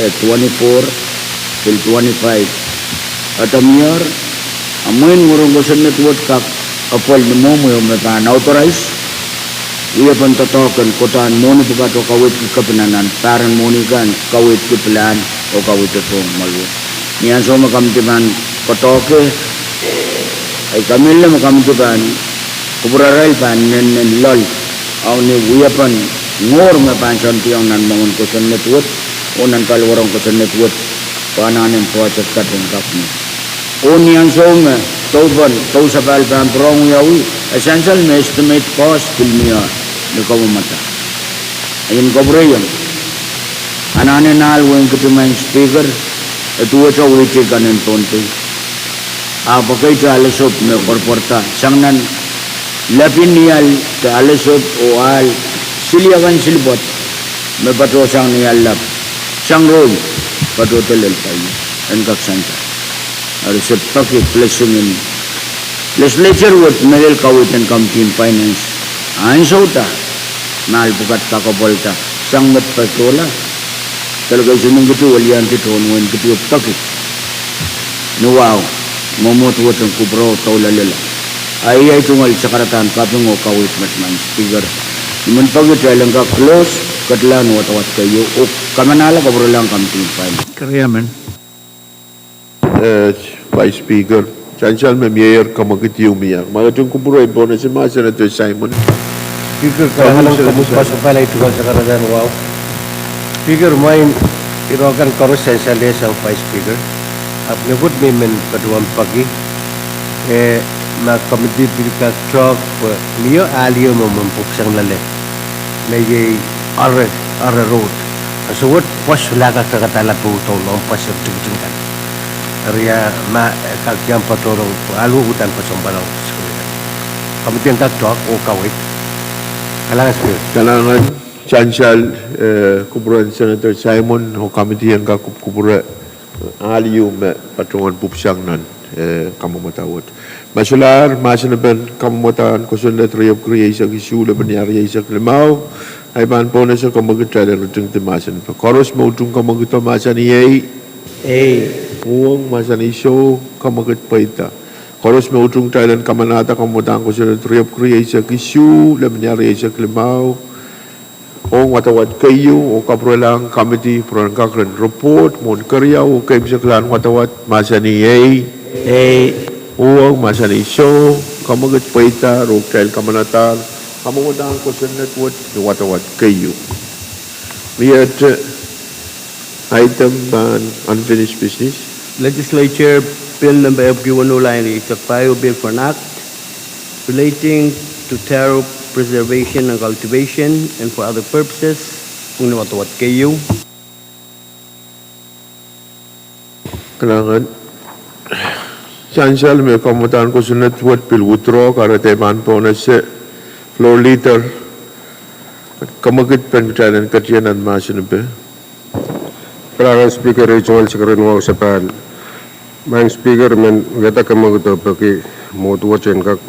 eh, twenty-four pil twenty-five, a dahme mie, a mwein mwurin kosonned wet kak apwal ni mwomw ehu me pahn authorize wiepen doadoahk en kohdahn mwohni pwukat oh kaweidki kepina nan pahr en mwohni kan, kaweidki pilahn oh kaweid tohn mwaluwo. Ni ansou me committee pahn koadoahke, ei, kamehlele me committee pahn, kupwurarail pahn nennenloal, a ni wiepen ngoahr me pahn soandiong nan mwomwen kosonned wet, oh nan paliwarong kosonned wet, pwe anahnen project kat en kak mie. Oh ni ansou me, dohpen, dousapahl pahn pwurehng wiawi, e sansal me estimate cost pil mie, ni kamwomwada. Ien kapwureiong. Anahnen ahl wehin Kiti, Madam Speaker, e duwehte wihte kan en Pohnpei. Ahpw ekei te alesopw me pwarpwarada, sang nan lapin ni ahl te alesopw oh ahl siliakan silipwet me patohsang ni ahl lap. Sang rohi, patohdo lel pahieu, en kak sansal. Eri se peki blessing en legislature wet me lel kaweid en Committee en Finance. Ansou da, me ahl pwukat kak apwalda, sang met patohla, delegation en Kiti, weliandi tohn wehin Kiti, peki ni wahu, mwomwohd wet en kupwure oh doula lella. A iei tungoal sakaradahn kaping oh kaweid met, Madam Speaker. I men peki kitail en kak close, ketilahng wadawad keieu, oh kamanahla kapwurelahng Committee en Finance. Keriamen. Eh, Vice Speaker, sansal me mieier, kamwekid ieu mie. Ma ketin kupwure, I pwunose ma Senator Simon. Speaker, kalahngan en komwi, Senator Simon. Koasoapahl, ei tungoal sakaradahn wahu. Speaker, mwein ire kan koaros sansal sang Vice Speaker. Ahpw mehkot me I men patohwan peki, eh, ma committee pil kak talk, pwe mie ahl ieu me men pwupwsang loale, me iei Ore, Ore Road. Ansou wet pwoas solahr kak kadahlahla pwe doulong pwoas tikitik kan. Eri a ma, eh, kak iang patohdo, ahl wet uhdahn pwoson pwalong. Committee en kak talk oh kaweid. Kalahngan Speaker. Kalahngan, sansal, eh, kupwuren Senator Simon oh committee en kak kupwure ahl ieu me patohwan pwupwsang nan, eh, kamwomwada wet. Ma solahr mahsen en pen kamwomwadahn kosonned riepwukat rieisek isuh, lepin ire rieisek limau, I pahn pwunose kamwekid kitail en ritingdi mahsen en pen. Koaros me utung kamwekido mahsanih ei. Ei. Uhwong mahsanih soh, kamwekid pweida. Koaros me utung kitail en kamanahda kamwomwadahn kosonned riepwukat rieisek isuh, lepin ire rieisek limau, ong wadawad keieu, oh kapwurelahng committee pwe ren kak ren report mwohn keriau oh keimwseklahn wadawad, mahsanih ei. Ei. Uhwong mahsanih soh, kamwekid pweida, oh kitail kamanahda kamwomwadahn kosonned wet ni wadawad keieu. Miehte, eh, item pahn unfinished business. Legislature Bill Number epwiki weneu, lain rieisek pahieu, Bill for an Act relating to taro preservation and cultivation and for other purposes, ong ni wadawad keieu. Kalahngan, sansal me kamwomwadahn kosonned wet pil withdraw, kahrehda I pahn pwunose Floor Leader, kamwekid pen kitail en ketieng nan mahsen en pen. Kalahngan Speaker, ei tungoal sakaradahn wahu sapahl. Madam Speaker, I men wiahda kamwekid oh peki mwohd wet en kak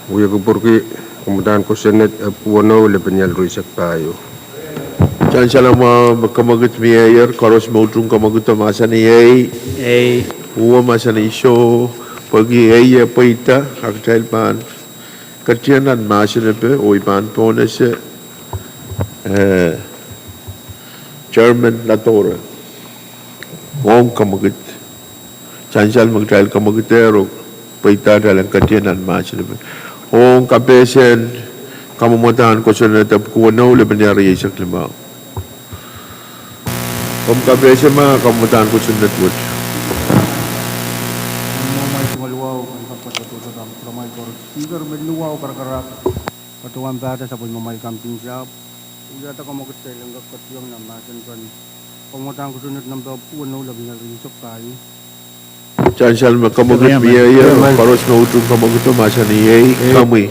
wia kupwurki kamwomwadahn kosonned epwiki weneu, lepin ire rieisek pahieu. Sansal mwahu, kamwekid mieier, koaros me utung kamwekido mahsanih ei. Ei. Uhwong mahsanih soh, pwehki ei e pweida, a kitail pahn ketieng nan mahsen en pen, oh I pahn pwunose, eh, Chairman Ladore. Ong kamwekid. Sansal me kitail kamwekidehr oh pweida, kitail en ketieng nan mahsen en pen. Ong kapehsen kamwomwadahn kosonned epwiki weneu, lepin ire rieisek limau. Komw kapehse ma kamwomwadahn kosonned wet. Speaker, men ni wahu karakarahk patohwan pahda sapwellimamwail kamwomwadahr, wiahda kamwekid kitail en kak ketieng nan mahsen en pen kamwomwadahn kosonned number epwiki weneu, lepin ire rieisek pahieu. Sansal me kamwekid mieier, koaros me utung kamwekido mahsanih ei, ei. Komwi.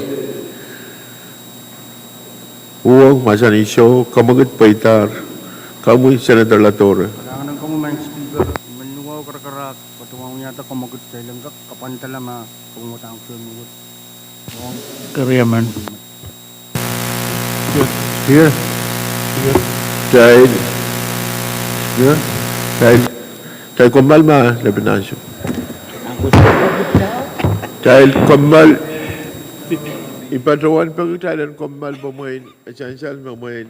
Uhwong mahsanih soh, kamwekid pweidahr. Komwi, Senator Ladore. Kalahngan ong komwi Madam Speaker, men ni wahu karakarahk patohwan wiahda kamwekid kitail en kak kapwandala ma kamwomwadahn kosonned wet. Keriamen. Here. Here. Kitail. Here. Kitail. Kitail kommoal ma lepin ansou. Kitail kommoal. I patohwan peki kitail en kommoal pwe mwein, e sansal me mwein,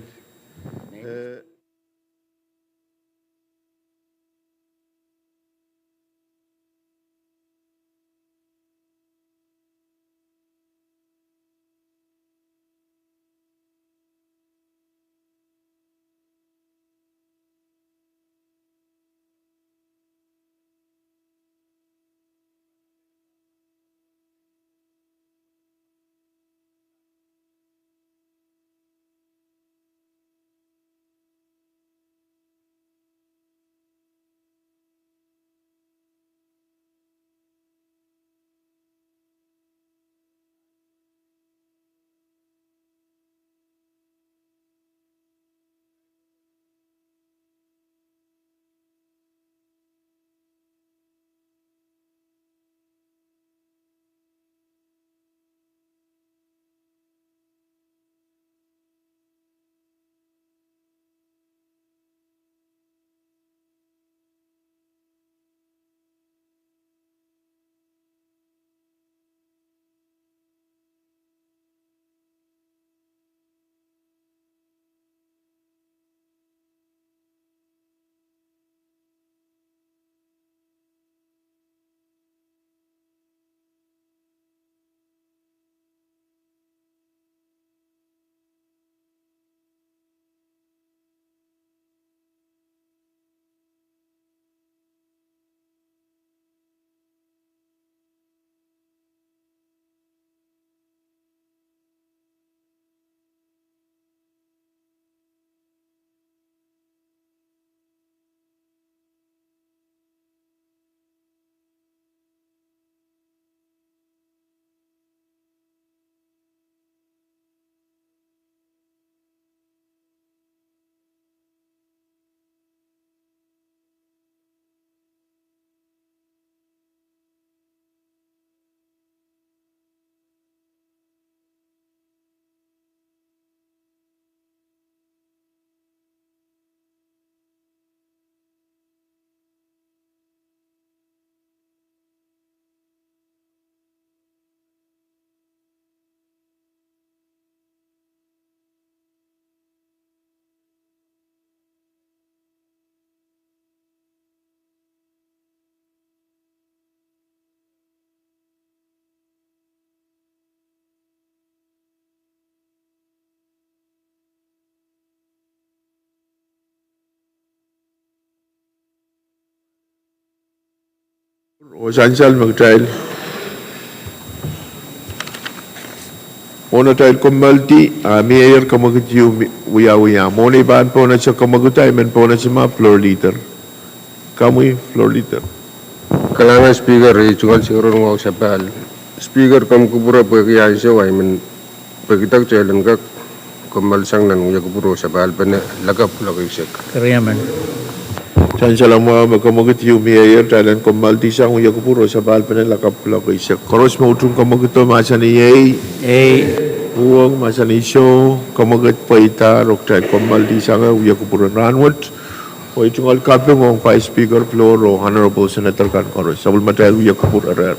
eh, Oh sansal me kitail, mwohn atail kommoaldi, a mie ier kamwekid ieu wiawia. Mwohn ei pahn pohnese kamwekid, I men pohnese ma floor leader. Komwi floor leader. Kalahngan Speaker, ei tungoal seiloak wahu sapahl. Speaker, komw kupwure pwehki ansou I men pekidek kitail en kak kommoal sang nan wia kupwur oh sapahlpene lakapw kuloak eisek. Sansal mwahu me kamwekid ieu mie ier, kitail en kommoaldi sang wia kupwur oh sapahlpene lakapw kuloak eisek. Koaros me utung kamwekido mahsanih ei. Uhwong mahsanih soh. Kamwekid pweida oh kitail kommoaldi sang wia kupwur en rahnwet. Oh ei tungoal kaping ong Vice Speaker, floor oh Honorable Senator kan koaros. Sapwellimatail wia kupwur eren.